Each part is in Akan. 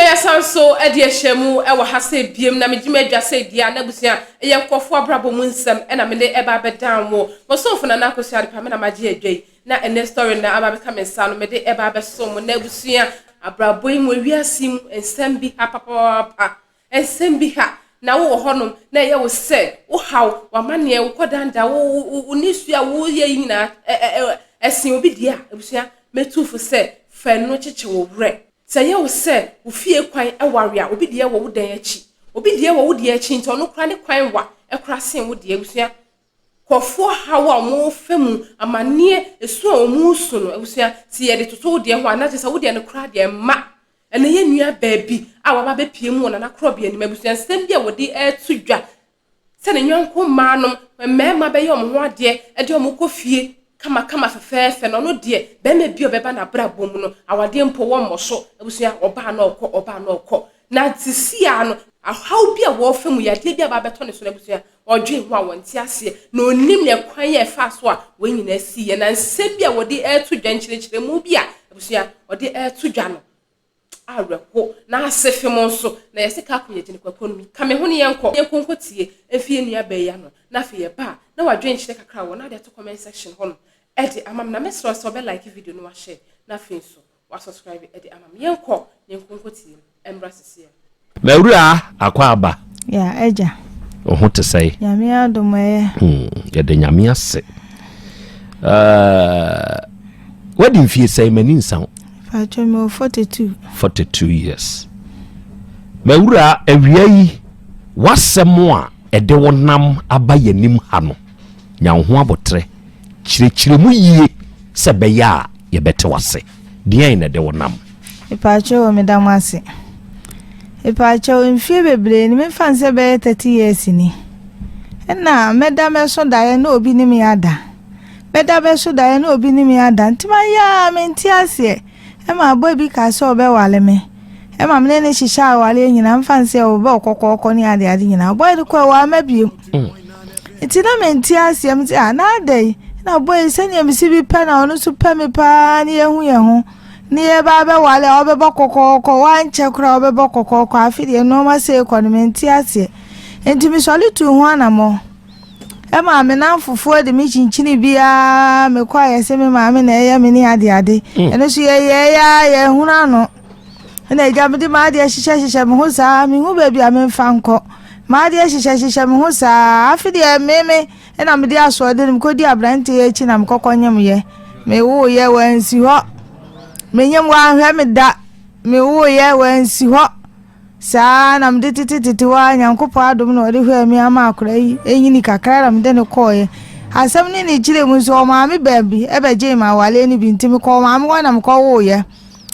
Yɛsan so de ahyia mu wɔ ha sɛ biem na megye m'adwa sɛ dua na abusua ɛyɛ nkurɔfoɔ abrabɔ mu nsɛm ɛna mede ɛba abɛdan wo. Mosomfo Nana Akosua Adepa me na magye adwa yi na ɛnɛ story no aba abɛka me nsa no mede ɛba abɛso mo na abusua abrabɔ yi mu ewiase yi mu nsɛm bi ha papaapa. Nsɛm bi ha na wowɔ hɔnom na ɛyɛ wo sɛ wo haw, w'amanneɛ, wo kɔdanda, wo wo wo nisuo a woyɛ yi nyinaa ɛ ɛ ɛ ɛsen obi deɛ a, abusua, mɛtu fo sɛ fa ɛno kyekye wo werɛ. Sɛ ɛyɛ wo sɛ wo fie kwan ware a, obi deɛ wɔ wo dan akyi. Obi deɛ wɔ wo deɛ akyi nti ɔno koraa ne kwan wa koraa sen wo deɛ. Abusua, nkurɔfoɔ haw a wɔrefa mu, amanneɛ, esu a wɔresu no, abusua, sɛ yɛde toto wo deɛ ho a, na kyerɛ sɛ wo deɛ no koraa deɛ mma. Ɛnnɛ yɛn nua baa bi a waba abɛpue mu wɔ Nana Korɔbea anim, abusuansɛm bi a wɔde reto dwa sɛ ne yɔnko mmaa nom, mmarima bɛyɛ wɔn ho adeɛ de wɔn kɔ fie kamakama fɛfɛɛfɛ, na ɔno deɛ barima bi a ɔbɛba n'abrabɔ mu no, awadeɛ mpo wɔmmɔ so. Abusua, ɔbaa na ɔkɔ, ɔbaa na ɔkɔ. Na seesei ara no, ɔhaw bi a wɔrefa mu, yadeɛ bi a aba abɛtɔ ne so no, abusua, Ɔdwen ho a wɔnte aseɛ, na ɔnnim ne kwan a ɛfaa so a wei nyinaa siiɛ, na nsɛm bi a wɔde reto dwa, nkyerɛkyerɛmu bi a abusua wɔde reto dwa no awerɛho na ase fem nso, na yɛse ka akɔ yɛgyina kwakuo no mu, ka me ho ne yɛnkɔ, yɛnkɔ nkɔtie mfi yɛn nua baa yi ano, na afei yɛba a na wadwenkyerɛ kakra wɔ na ade ato comment section hɔ nom de ama me, na mɛsrɛ wo sɛ wobɛ like video no wahyɛ, na afei nso Wa subscribe de ama me. Yɛnkɔ na yɛnkɔ nkɔtie no mmra seseɛ. Mawura Akwaaba. Ya agya. Wo ho te sɛe? Nyame adom ɛyɛ. Hmm, yɛda Nyame ase. Uh, wadi mfie sɛe m'ani nsa wo. Fakyɛ me wɔ 42. 42 years. Mawura awia yi w'asɛm a ɛde wo nam aba yɛnim ha no nya wo ho abotrɛ Kyerɛkyerɛ mu yie sɛ ɛbɛyɛ a yɛbɛte wo ase. Deɛn na ɛde wo nam? Mepaakyɛw o meda mo ase. Mepaakyɛw mfie bebree ni memfa no sɛ bɛyɛ 30 years ni ɛna mɛda mɛso daeɛ na obi ne me ada mɛda mɛso daeɛ na obi ne me ada nti mayɛ a mente aseɛ ɛma boy bi kaa sɛ ɔbɛwale me ɛma me ne ne hyehyɛ awareɛ nyinaa mfa no sɛ ɔbɛ ɔkɔkɔɔkɔ ne ade ade nyinaa boy no kɔɛ wamma biem. Nti na mente aseɛ mete a na adɛn na boy yi sɛdeɛ mesi bi pɛ na ɔno nso pɛ me paa ne yɛhu yɛn ho ne yɛba abɛwale a ɔbɛbɔ kɔkɔɔkɔ wankyɛ koraa ɔbɛbɔ kɔkɔɔkɔ afe deɛ nneɛma sei kɔ no mente aseɛ nti mesɔre tuu ho anammɔn ɛma me namfofoɔ de me kyinkyini biara mekɔ a yɛsɛ me maame na ɛyɛ me ne adeade mm. ɛno nso yɛyɛɛ a yɛhunu ano Ɛna agya mede m'adeɛ hyehyɛhyehyɛ me ho saa menhu baabi a memfa nkɔ m'adeɛ hyehyɛhyehyɛ me ho saa afe deɛ meme ɛna mede asoɔden mekɔdi aberanteɛ yi akyi na mekɔkɔ nyemyɛ mewoyɛ wansi hɔ menyem wanhwɛ me da mewoyɛ wansi hɔ saa na mede tetetete hɔ a nyankopɔn adom na ɔde hwɛɛ me ama akora yi ɛnyini kakra na mede ne kɔɔyɛ asɛm ne ne kyerɛ mu nso ɔmaame baabi ɛbɛgyee me awaleɛ no bi nti mekɔɔ maame hɔ na mekɔwoyɛ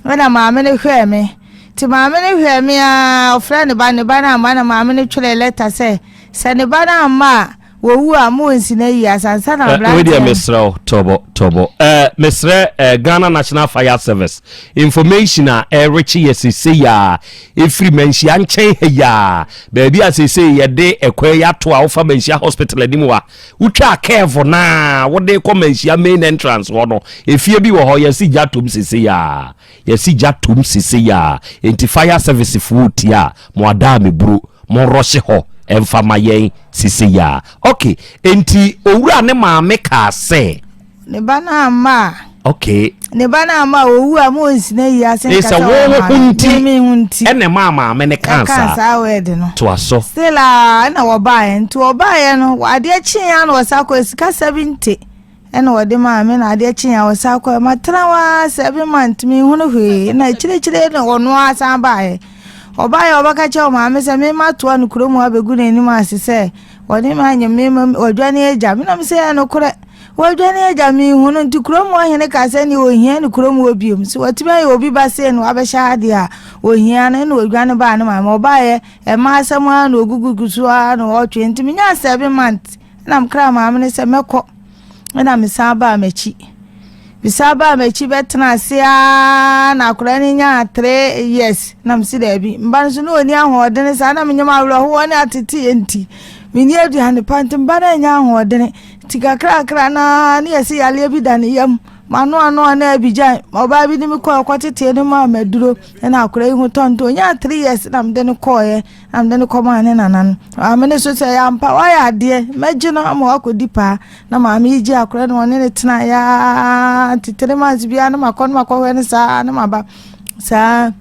Ɛna maame no hwɛɛ me. Nti maame no hwɛɛ me ara, ɔfrɛɛ ne ba, ne ba no amma na maame no twerɛɛ lɛta sɛ, sɛ ne ba no amma a, wɔwu a, ma ɔnsi no ayi ase ansa na Eh, wei deɛ aberanteɛ no. mesrɛ wo tɔbɔ tɔbɔ eh, mesrɛ eh, Ghana National Fire Service information a ɛrekye yɛ seesei a ɛfiri Manhyia nkyɛn ha yi a baabi a seesei yɛde ɛkwan yi ato a wofa Manhyia Hospital anim a Wotwaa curve no a wode kɔ Manhyia main entrance hɔ no, efie bi wɔ hɔ, yɛasi gya tom sesei a. Yɛasi gya tom sesei a. Enti fire service foɔ retie a, mo adaa me buro, mo rɔhye hɔ mfa ma yɛn sesei a. Ok, enti owura ne maame kaa sɛ. Ne ba no amma a. Okay. Ne ba no amma a owu a mo nsi na yi ase nkasa wɔ maame. Wo ho nti. Me ho nti. Ɛna ɛmaa maame no kaa saa. Ɛkaa saa word no. Toa so. Still a ɛna wɔbaeɛ nti wɔbaeɛ no adeɛ kyeeɛ a na wɔsa kɔ sika 70 ɛna wɔde maa me na adeɛ kyeeɛ a wɔsa kɔ matena hɔ ara 7 months menhunu hwee na akyirikyiri na ɔno ara san baeɛ ɔbaeɛ ɔbɛka kyerɛ maame sɛ mema toa no kurom abɛgu n'anim ase sɛ wɔne me anyɛ mema wɔadwane agya me na me sɛ ɛyɛ nokorɛ Wɔadwane agya me hu no nti kurom hɔ hene kaa sɛ neɛ ɔhia ne kurom hɔ biom sɛ watumi ayɛ obi ba sei na wabɛhyɛ ha deɛ a ɔhia no ɛna ɔdwane baa ne maame ɔbaeɛ ɛma asɛm ara na ɔgugugu so ara na ɔtwe nti menyaa 7 months ɛna mekraa maame no sɛ mɛkɔ ɛna mesan baa m'akyi mesan baa m'akyi bɛtena ase ara na akwadaa no nyaa 3 years na mesi daabi mba no so na ɔni ahoɔdene saa na menyam awerɛhoɔ ne ateteeɛ nti menni aduane pa nti mba no anya ahoɔdene. Nti kakrakra no ara ne yɛse yareɛ bi da ne yam. Mano ano a na Abigyan, ɔbaa bi de me kɔɔ kɔtetee no maa maduro na akwadaa yi ho tɔ nti onyaa three years na mede no kɔɔeɛ na mede no kɔmaa ne nana no. Maame no so sɛ ɛyɛ ampa wayɛ adeɛ mɛgye no ama wakɔdi paa na maame yi gye akwadaa no ɔne no tena yaa nti 3 months biara na makɔ no makɔhwɛ no saa na maba saa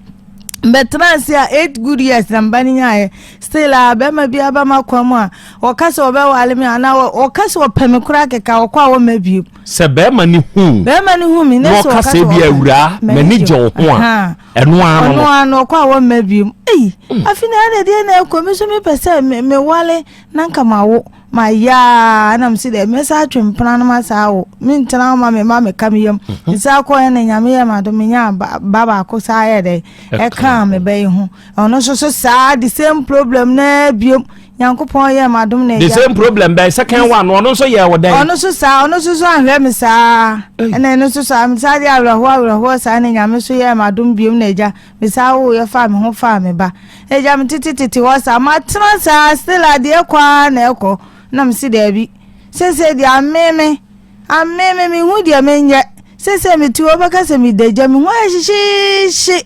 mbɛtena ase a 8 good years na mba no nyaeɛ. Still a bɛrima bi aba ma kwan mu a wɔka sɛ wɔbɛwale me anaa wɔka sɛ wɔpɛ me koraa kɛkɛ a wɔkɔ a wɔmma bio. Sɛ bɛrima ne hu bɛrima no hu mi na sɛ ɔka sɛ bi awuraa m'ani gye wo ho a, ɛno ano no ɔno ano ɔkɔ a wɔmma bio. Eyi afi na ɛna deɛ na ɛkɔ mi so mepɛ sɛ mewale na nka ma wo ma yaa na mesi dɛ mɛsa atwe mpena no ma saa wo mentena wo ma me ma meka me yam nsa kɔ ɛna Nyame yɛ ma do menya ba baako saa yɛ dɛ ɛka me ba yi ho. Ɔno nso so saa the same problem na biom Nyankopɔn yɛ ma dom na the same problem bɛn? Second one ɔno nso yɛ wɔ dɛn? Ɔno nso saa, ɔno nso so ahwɛ me saa ɛna ɛno nso saa saa de awerɛhoɔ awerɛhoɔ saa na Nyame nso yɛ ma dom biom na agya me saa wo yɛ fa me ho fa me ba agya me tete tete hɔ saa matena saa still adeɛ kɔ ara na ɛkɔ na me si daabi sese deɛ ameme ameme me hu deɛ menyɛ sese me ti hɔ bɛka sɛ me da gya me ho ayɛ hyehyehye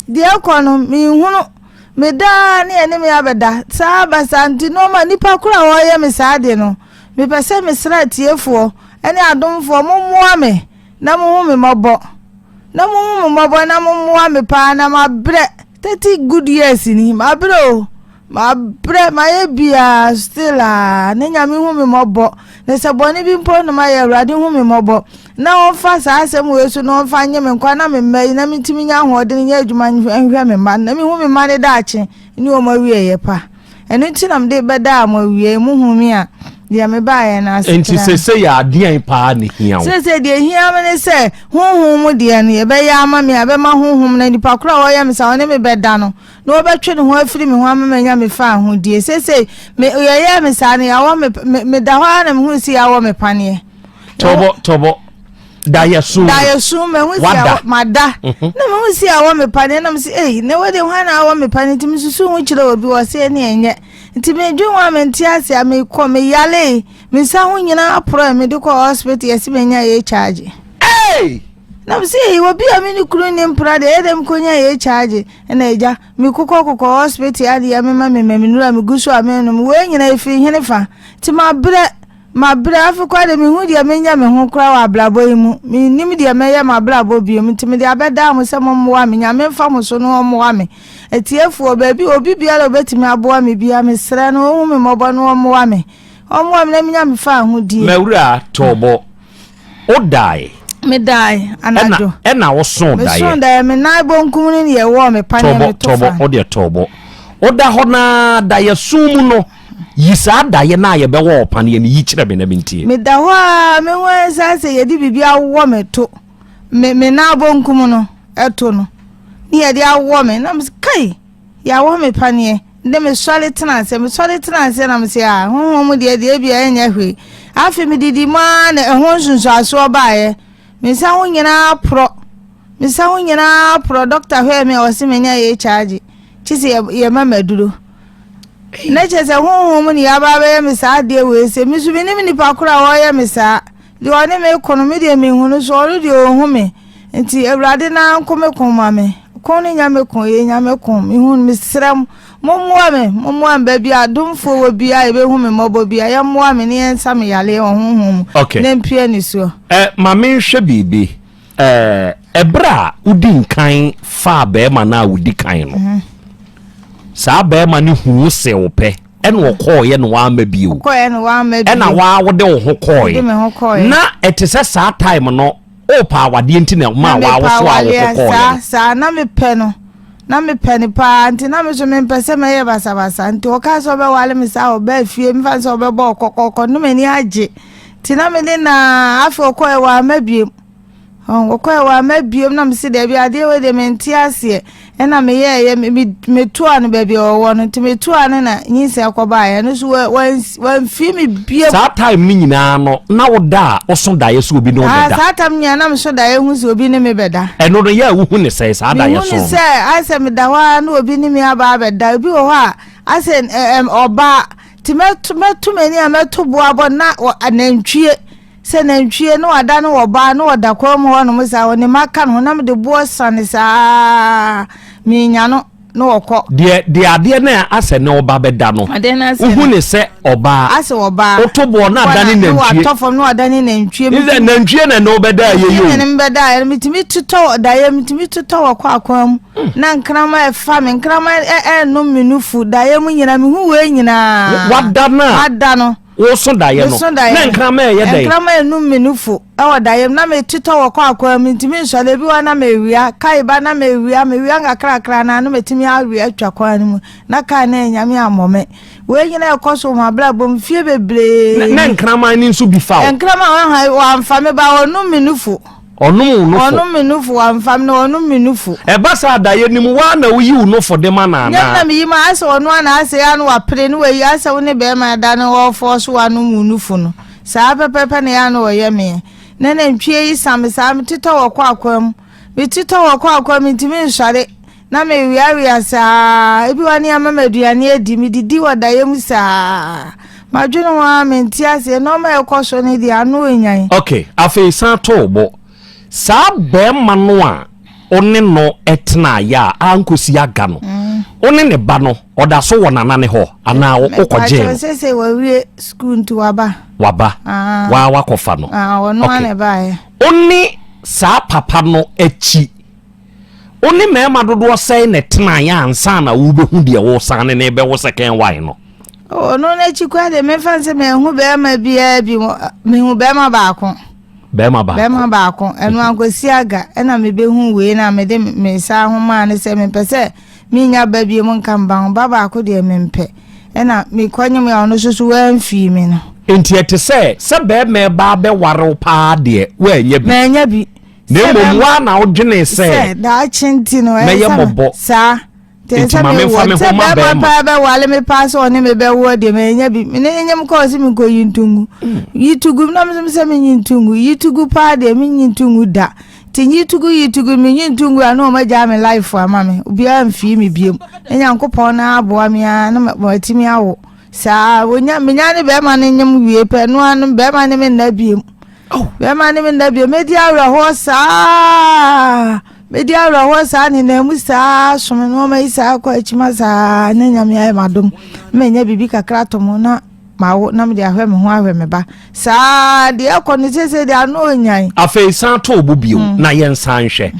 deɛ ɛkɔ no menhunu medaa ne ɛne me abɛda saa basa. Nti nneɛma nipa koro a wɔyɛ me saa deɛ no, mepɛ sɛ mesrɛ atiefoɔ ne adomfoɔ, mommoa me na mohu me mmɔbɔ na mohu me mmɔbɔ na mommoa me paa na mabrɛ. 30 good years ni mabrɛ o, mabrɛ mayɛ biaa still a ne Nyame hu me mmɔbɔ na sɛ bɔne bi mpo no mayɛ, Awurade hu me mmɔbɔ na ɔmfa saa asɛm wei so na ɔmfa nye me nkwa na me mma yi na mentumi nya ahoɔden nyɛ adwuma nhwɛ me mma na mehu me mma ne daakye ne wɔn awieeɛ pa. Ɛno nti na mede bɛdaa mo awie muhu me a deɛ mebaeɛ no ase. Nti sese yɛ adeɛn paa ne hia wo? Sese deɛ hia me ne sɛ honhom mu deɛ no yɛbɛyɛ ama me a bɛma honhom na nipa koro a wɔyɛ me sa ɔne me bɛda no na wɔbɛtwe ne ho afiri me ho ama manya me fa ahodie. Sese me yɛyɛ me saa no yɛawɔ me meda hɔ ara na mehu si yɛawɔ me paneɛ. Tɔbɔ tɔbɔ daeɛso. Daeɛso mehu si awɔ mada na mehu si awɔ me paneɛ na mesi ei na wɔde hwan na awɔ me paneɛ? Nti mesusu ho kyerɛ obi wɔ se ne ɛnyɛ nti medwe ho a mente ase a mekɔ meyale me nsa ho nyinaa porɔ a mede kɔ hospital yɛsi menya yɛ charge. Hey! Na mesi ei obi a me ne kunu ne mpra deɛ ɛyɛ dɛ mekɔnya yɛ charge ɛna agya mekokɔ kokɔ hospital adeɛ mema me maminura megu so a menom wei nyinaa ɛfiri hene fa? Nti mabrɛ mabrɛ afi kɔ de mehu deɛ menya me ho koraa wɔ abrabɔ yi mu. Mennim deɛ mɛyɛ m'abrabɔ biom nti mede abɛdaa mo sɛ mommoa me. Nyame mfa mo so no ɔmmoa me. Atiefoɔ, baabi obi biara a obɛtumi aboa me bia mesrɛ no ɔhu me mmɔbɔ no ɔmmoa me, ɔmmoa me na menya me fa ahodie. Mawura tɔbɔ, wodae? Medae anadwo. Ɛna woso daeɛ? Meso daeɛ, me nan bonkum no ne yɛwɔɔ me paneɛ meto fa. Tɔbɔ, wodeɛ tɔbɔ, woda hɔ naa daeɛ so mu no, yi saa daeɛ no a yɛbɛwɔ ɔpaneɛ no yi kyerɛ me na mentie. Meda hɔ a mehu sɛ sɛ yɛde biribi awɔ me to me nan bonkum no ɛto no ne yɛde awɔ me na mesɛ kai yɛawɔ me paneɛ de mesɔre tena ase. Mesɔre tena ase na mesɛ a honhom mu deɛ deɛ ebia ɛnyɛ hwee. Afei medidi mu ara na ɛho nsonsoasoɔ baeɛ. Me nsa ho nyinaa porɔ, me nsa ho nyinaa porɔ. Dɔkta hwɛɛ me a ɔse manya yɛ charge kye sɛ yɛma maduro na kyerɛ sɛ honhom mu ne yɛaba bɛyɛ me saa adeɛ wei sɛ me so menim nipa koro a wɔyɛ me saa deɛ ɔne me ko no. Me deɛ menhu no so ɔno deɛ ɔhu me nti Awurade na nko me ko ma me ko no Nyame ko yɛ Nyame ko mehu no. Mesrɛ mo mommoa me, mommoa me baabi a adomfoɔ wɔ bia a yɛbɛhu me mmɔbɔ bia yɛmmoa me ne yɛnsa me yareɛ wɔ honhom mu na mpia ne soɔ. Ma menhwɛ biribi. Ɛberɛ a wodi nkan faa bɛrima no a wodi kan no, saa bɛrima no hu wo sɛ wo pɛ ɛna ɔkɔɔyɛ na wamma bio? Ɔkɔɔyɛ na wamma bio. Ɛna waa wode wo ho Mede kɔɔyɛ? Me ho kɔɔyɛ. Na ɛte sɛ saa time no wopɛ awadeɛ nti na ma na waa mepɛ wo so a wo ho awareɛ kɔɔyɛ saa no? Saa na mepɛ no, na mepɛ no paa nti na me so mempɛ sɛ mɛyɛ basabasa nti ɔkaa sɛ ɔbɛwale me saa ɔbaa fie mfa sɛ ɔbɛbɔ ɔkɔkɔkɔ no m'ani agye nti na mede na afei ɔkɔɛ wamma biem. Ɔkɔɛ wamma biem na mese daabi adeɛ wei deɛ mente aseɛ ɛna meyɛɛyɛ metoa no baabi a ɔwɔ no nti metoa no na nyinsɛn kɔbaeɛ ɛno so wamfii me biem. Saa time no nyinaa no na woda a woso daeɛ sɛ obi ne wo Ah, bɛda? saa tam nyinaa na meso daeɛ hu sɛ obi ne me bɛda. Ɛno no yɛ a wohu ne sɛe saa daeɛ mehu so ne no? sɛ ayɛ sɛ meda hɔ a na obi ne me aba abɛda. Obi wɔ hɔ a asɛ ɔbaa nti mɛto m'ani a mɛto boabɔ na anantwie. Sɛ nantwie na wada ne ɔbaa na ɔda kwan mu hɔnom saa, ɔne mma ka ne ho na mede boɔ sane saa, menya no na ɔkɔ. Deɛ deɛ adeɛ no a asɛ ne ɔba bɛda no, Adeɛ no asɛ wohu no. ne sɛ ɔbaa. Asɛ ɔbaa. Woto boɔ na adane Na nantwie. watɔ fam na wadane nantwie. Ne sɛ nantwie na ne wobɛda ayɛ yi Nantwie na o. ne mbɛda ayɛ no, metumi totɔ wɔ daeɛ, metumi totɔ wɔ kɔ akwan mu. Na nkraman ɛfa me, nkraman ɛnom me nufu, daeɛ mu nyinaa, mehu wei nyinaa. Wada no a. Mada no. Woso daeɛ no, Meso daeɛ na no. nkraman ɛyɛ dɛn? Nkraman enum me nufu wɔ daeɛ mu na metotɔ wɔ kɔ akwan mu ntumi nsɔre ebi wɔ na mewia kae ba na mewia mewia nkakrakra na ano metumi awia atwa kwan no mu na kae na Nyame ammɔ me wei nyina ɛkɔ so wɔ m'abrabɔ mu fie bebree Na, na nkraman no nso bi fa wo? Nkraman wɔamfa me ba wɔnum me nufu. Ɔnom wo nofo. Ɔnom me nofo, wamfa me na ɔnom me nofo. Ɛba saa daeɛ no mu, woa na woyi wo nofo de ma no anaa? Nyɛ me na meyi ma, ayɛ sɛ ɔno ara na ayɛ sɛ yɛ a na wapere na wayi, ayɛ sɛ wo ne barima da na ɔrefɔɔso wo anom wo nofo no. Saa pɛpɛɛpɛ na yɛ a na ɔyɛ me. Na nantwie yi sa me saa, metotɔ wɔ kwakwaa mu. Metotɔ wɔ kwakwaa mu, mentumi nsɔre. Na meweawea saa. Ebi wɔ hɔ a na yɛama me aduane adi, medidi wɔ daeɛ mu saa. Madwene ho ara mente aseɛ. Nneɛma a ɛkɔ so no deɛ ano nyan. Ok, afei san to wo bo. Saa barima no a wo ne no tenaeɛ a ankɔsi aga no, wo ne ne ba no, ɔda so wɔ nana ne hɔ anaa wokɔgyee no? Mepakyɛw, seesei wawie sukuu nti waba. Waba? Ah. Waa wakɔfa no? Ah, ɔno ara na ɛbaeɛ. Wo ne saa papa no akyi Wo ne mmarima dodoɔ sɛn na ɛtenaeɛ ansa na worebɛhu deɛ woresan ne no rebɛwo second wife no? Ɔno no akyi koraa deɛ memfa nsɛ manhu barima biara bi mehu barima baako. Barima baako. Barima baako ɛno ankosi aga ɛna mebɛhu wei na mede me nsa ho maa no sɛ mempɛ sɛ menya ba bio mu nka mba ho ba baako deɛ mempɛ ɛna mekɔnyem a ɔno nso so wamfii me no. Nti ɛte sɛ sɛ barima ɛba abɛware wo paa deɛ woannya bi. Mannya bi. Na mmom wo ara na wodwenee sɛ. Sɛ daakye nti no, mɛyɛ mmɔbɔ. Saa. Nti ma memfa me ho ma bɛrima. paa bɛwale me paa sɛ ɔne me bɛwoɔ deɛ manya bi. Me ne nyem kɔɔ sɛ menkɔyi ntongu. Yi tugu na mesɛ sɛ menyi ntongu. Yi tugu paa deɛ menyi ntongu da. Nti nyi tugu yi tugu menyi ntongu a na wɔn agyaa me life ama me. Obiara mfii me biom. Na Nyankopɔn na aboa me ara na matumi awo. Saa wonya menya ne bɛrima no nyem wie pɛ no ano bɛrima ne me nna biom. Bɛrima ne me nna bio. Mɛdi awerɛhoɔ saa. Mɛdi awerɛhoɔ saa nenam mu saa som nneɛma yi saa kɔ akyima saa na nyame ayɛ m'adom. Mɛnya biribi kakra ato mo na mawo na mede ahwɛ me ho ahwɛ me ba. Saa deɛ ɛkɔ no seesei deɛ ano ɔnyan. Afei san to wo bo bio na yɛnsan nhwɛ.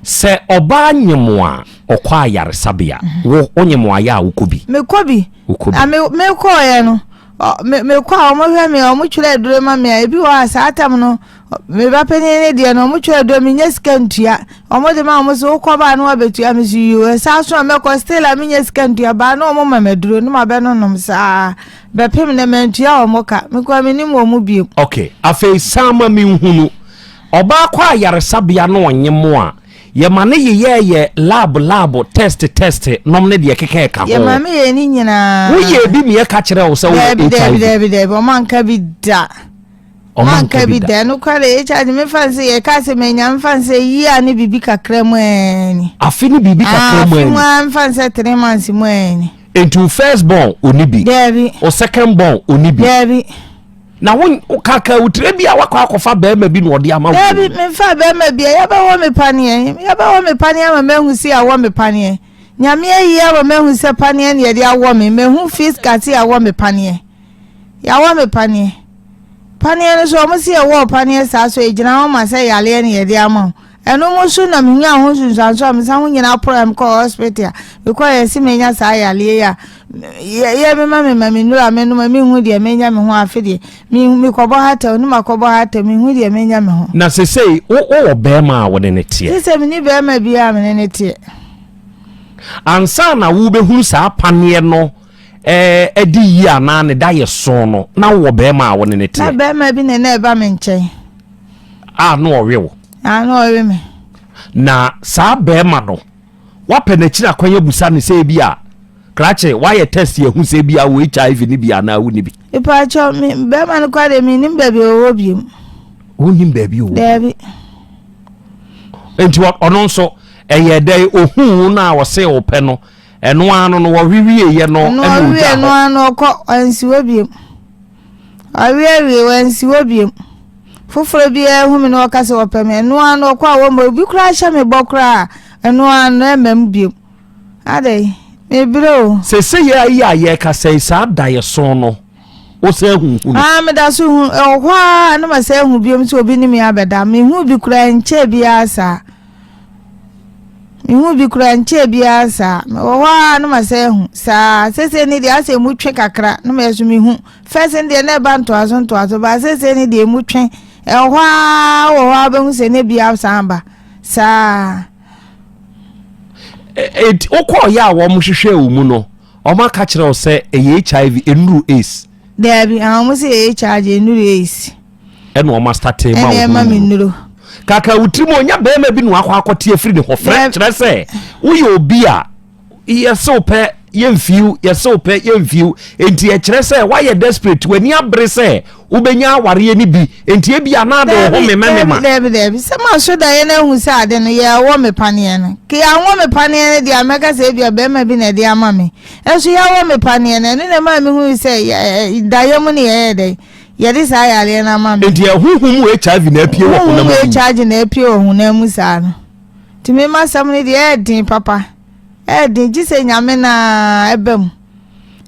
Sɛ ɔbaa nyem a ɔkɔ ayaresabea. Wo wonyem a yɛ a wokɔ bi? Mekɔ bi. Wokɔ bi. Na me mekɔɔeɛ no mekɔ a wɔhwɛ me a wɔtwerɛ aduro ma me a ebi wɔ hɔ a saa tam no me ba panin ne deɛ no wɔtwerɛ aduro menya sika ntua wɔde ma wɔn so wokɔ baa no wabɛtua me so yio ɛsaa so a mɛkɔ still a menya sika ntua baa no wɔn ma me aduro no ma bɛnonom saa bɛpem na mantua wɔn ka mekɔ menim wɔn bio. ok afei san ma menhunu ɔbaa kɔ ayaresabea no ɔnye mo a Yɛma no yeyɛɛ yɛ lab lab test test nom ne deɛ ɛkeka ɛka ho. Yɛma me yɛɛ ne nyinaa. Wo yɛɛ bi ma yɛka kyerɛɛ wo sɛ wo wɔ HIV? Daabi daabi daabi daabi ɔmo anka bi da. Ɔmo anka bi da. Ɛno koraa deɛ HIV me fa nsɛ yɛka sɛ manya me fa nsɛ yia ne biribi kakra mu ɛɛ ni. Afe ne biribi kakra mu ɛɛ ni. Afe mu a me fa nsɛ 3 months mu ɛɛ ni. Nti wo first born ɔni bi? Daabi. Wo second born ɔni bi? Daabi. Na wo kaka wo tiri bi a wakɔ akɔfa bɛrima bi na ɔde ama wo. Daabi memfa bɛrima bi a yɛbɛwɔ me paneɛ yɛbɛwɔ me paneɛ ama mahu sɛ yɛawɔ me paneɛ nyame ayi ama mahu sɛ paneɛ na yɛde awɔ me mahu fiska sɛ yɛawɔ me paneɛ yɛawɔ me paneɛ paneɛ no so wɔn sɛ yɛwɔ paneɛ saa so egyina hɔ ma sɛ yaleɛ na yɛde ama wo Ɛno mu nso na menyaa ho nsunsuanso a me nsa ho nyinaa porɔe a mekɔɔ hospital a mekɔɔ yɛse manya saa yareɛ yi a yɛ mema me ma me nnuro a menom a menhu deɛ menya me ho afe deɛ mekɔbɔ hatal ne makɔbɔ hatal menhu deɛ menya me ho. Na sesei wo wowɔ bɛrima a wo ne no teɛ? Sesei menni bɛrima biara a me ne no teɛ. Ansa na wobɛhunu saa paneɛ no ɛɛ adi yie anaa ne da yɛ so no na wowɔ bɛrima a wo ne no teɛ? Na bɛrima bi na na ɛba me nkyɛn. A na ɔwe wo? A na ɔwe me. Na saa bɛrima no, woapɛ n'akyiri akwan abusa no sɛ ebi a, krakye, woayɛ test ahu sɛ ebi a wɔ HIV no bi anaa wonni bi? Mepaakyɛw, me bɛrima no koraa deɛ mennim baabi a ɔwɔ biom. Wonnim baabi a ɔwɔ? Daabi. Nti ɔno nso, ɛyɛ dɛn ohuu wo no a ɔsee wo pɛ no, ɛno ara no no wɔwe wieeɛ no ɛna ɔgyaa ɔwe hɔ? ɛno ara no ɔkɔ, ansi hɔ biom. Ɔwe awie, wansi hɔ biom. Foforɔ biara hu me na ɔka sɛ ɔpɛ me, ɛno ara no ɔkɔ a wɔmmɔ. Obi koraa hyɛ me bɔ koraa a, ɛno ara no ɛmma mu bio. Adɛn? Mebrɛ o. Seesei ara yi a yɛrekasa yi, saa daeɛso no, wosan hu hunu? Ah, meda so hu. Ɛwɔ hɔ ara na masan ahu biom sɛ obi ne me abɛda. Mehu bi koraa nkyɛɛ biara saa. Mehu bi koraa nkyɛɛ biara saa. Mewɔ hɔ ara na masan ahu saa. Seesei ne deɛ asɛ emu twe kakra na meyɛ so mehu. First ne deɛ na ɛba ntoaso ntoaso, but seesei ne deɛ emu twe. Ɛwɔ hɔ ara wɔ hɔ ara bɛhu sɛ na bi asan aba saa. Enti wokɔɔyɛ a wɔn hwehwɛ wo mu no, wɔn aka kyerɛ wo sɛ ɛyɛ HIV nnuru AIDS? Daabi, wɔn sɛ ɛyɛ HIV nnuru AIDS. Ɛna wɔn asate ma wo ɛma me nnuro. Kaka wo tirim onya bɛrima bi na wakɔ akɔte afiri ne hɔ frɛ kyerɛ sɛ woyɛ obi a yɛsew pɛ yɛmfiw yɛsew pɛ yɛmfiw enti ɛkyerɛ sɛ woayɛ desperate w'ani abere sɛ wobɛnya awareɛ no bi enti ebi anaa de wo ho memɛmema. Daabi daabi sɛ maso daeɛ no ahu sɛ ade no yɛwɔ me paneɛ no ke yɛanwɔ me paneɛ no deɛ a mɛka sɛ ebia bɛrima bi na ɛde ama me nso yɛawɔ me paneɛ no ɛno na ɛmaa mehui sɛ daeɛ mu ne yɛyɛ dɛn yɛde saa yareɛ no ama me. Enti ɛhohom mu HIV na apue wɔ honam mu. Honhom mu HIV na apue wɔ honam mu saa no. Nti me m'asɛm no deɛ ɛyɛ den papa. Ɛyɛ den gye sɛ Nyame na ɛba mu.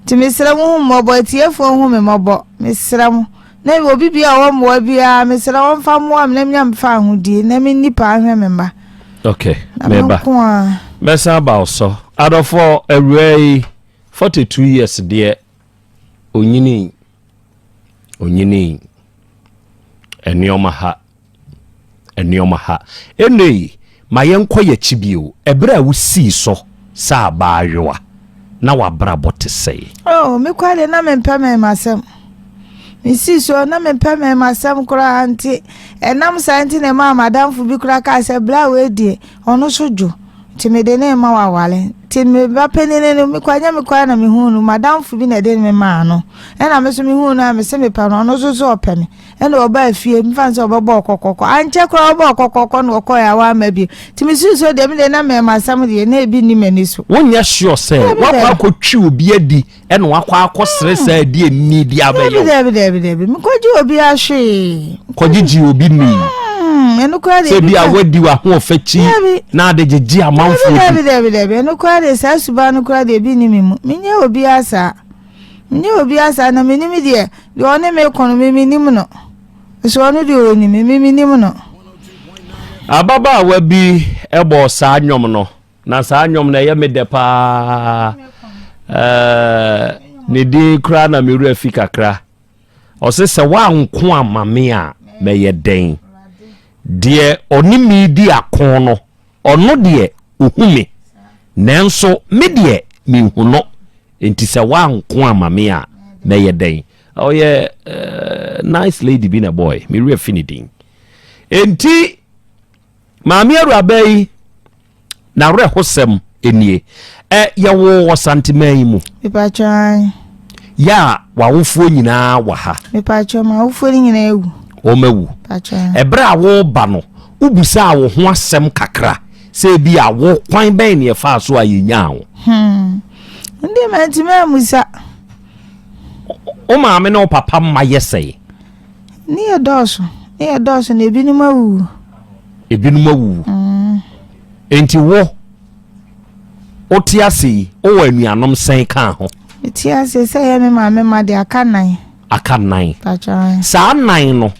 Nti mesrɛ mo hu mmɔbɔ, atiefoɔ hu me mmɔbɔ. Mesrɛ mo. Na obi bi a ɔwɔ mmoa biara mesrɛ wɔmfa mmoa me na menya me fa ahodie na menni paa nhwɛ me mma. Okay, meba. Mɛsan aba wo so. Adɔfoɔ, awuraa yi, 42 years deɛ, onyinii. Onyinii. Nneɛma ha. Nneɛma ha. Ennɛ ma yɛnkɔ yɛn akyi bio. Ɛberɛ a wosii so sɛ abaayewa, na w'abrabɔ te sɛn? Oh, me koraa deɛ na mempɛ mɛɛmasɛm. Mesii so na mempɛ mɛɛmasɛm koraa nti, ɛnam saa nti na ɛmaa m'adamfo bi koraa kaa sɛ bra wei deɛ, ɔno so dwo. Nti mede no rema wo aware. Nti me ba panin no, me koraa nyɛ me koraa na mehuu no, m'adamfo bi na ɛde me maa no. Ɛna me nso mehuu no a mese mepɛ no, ɔno nso so ɔpɛ me. Ɛna ɔbaa fie, mefa no sɛ ɔbɛbɔɔ kɔkɔkɔ. Ankyɛ koraa ɔbɔɔ kɔkɔkɔ na ɔkɔeɛ a wamma bio. Nti mesuu sɛ deɛ me deɛ na mmarimasɛm deɛ na ebi nni m'ani so. Wonyɛ sure sɛ Dabi, woakɔ dabi. akɔtwi obi adi ɛna wakɔ akɔsrɛ saa adi ani de abɛyɛ Dabi, wo? dabi, dabi, dabi. Mekɔgye obi ahwee. Kɔgyegye obi ni. Ɛno koraa deɛ Sɛ ebi bi a ka. woadi w'ahoɔfɛ kyi Dabi. na ade gyegye Dabi, amanfoɔ di. dabi, dabi, dabi. Ɛno koraa deɛ saa suban no koraa deɛ ebi nni me mu. Menyɛ obiara saa. Menyɛ obiara saa na menim deɛ deɛ ɔne me ko no me menim no. Nso ɔno deɛ ɔnim me, me menim no. Ababaawa bi bɔɔ saa nnwom no, na saa nnwom no ɛyɛ me dɛ paa. Ɛɛ, ne din koraa na me werɛ fi kakra. Ɔse sɛ woanko ama me a mɛyɛ dɛn? Deɛ ɔne me di ako no, ɔno deɛ ɔhu me, nanso me deɛ menhu no. Enti sɛ woanko ama me a mɛyɛ dɛn? Ɔyɛ eh, nice lady bi na ɛbɔɔe, me werɛ fi ne din. Enti maame awuraba yi n'awerɛhosɛm nie. Ɛ yɛwoo wɔ Santeman yi mu. Mepakyɛ ae. Yɛ a w'awofoɔ nyinaa wɔ ha. Mepakyɛ m'awofoɔ no nyinaa awu. Wɔn awu. Pakyɛ. Ɛberɛ a woreba no, wobusaa wo ho asɛm kakra sɛ ebi a wo kwan bɛn na yɛfaa so a yɛnyaa wo? Hmm. Ndeɛ mantumi ammusa. Wo maame ne wo papa mma yɛ sɛn? Ne yɛ dɔɔso. Ne yɛ dɔɔso na ebinom awuwu. Ebinom awuwu. Mm. Enti wo, wote ase yi, wowɔ anuanom sɛn kaa ho? Mete ase sɛ ɛyɛ me maame ma de aka nan. Aka nan. Saa nan no,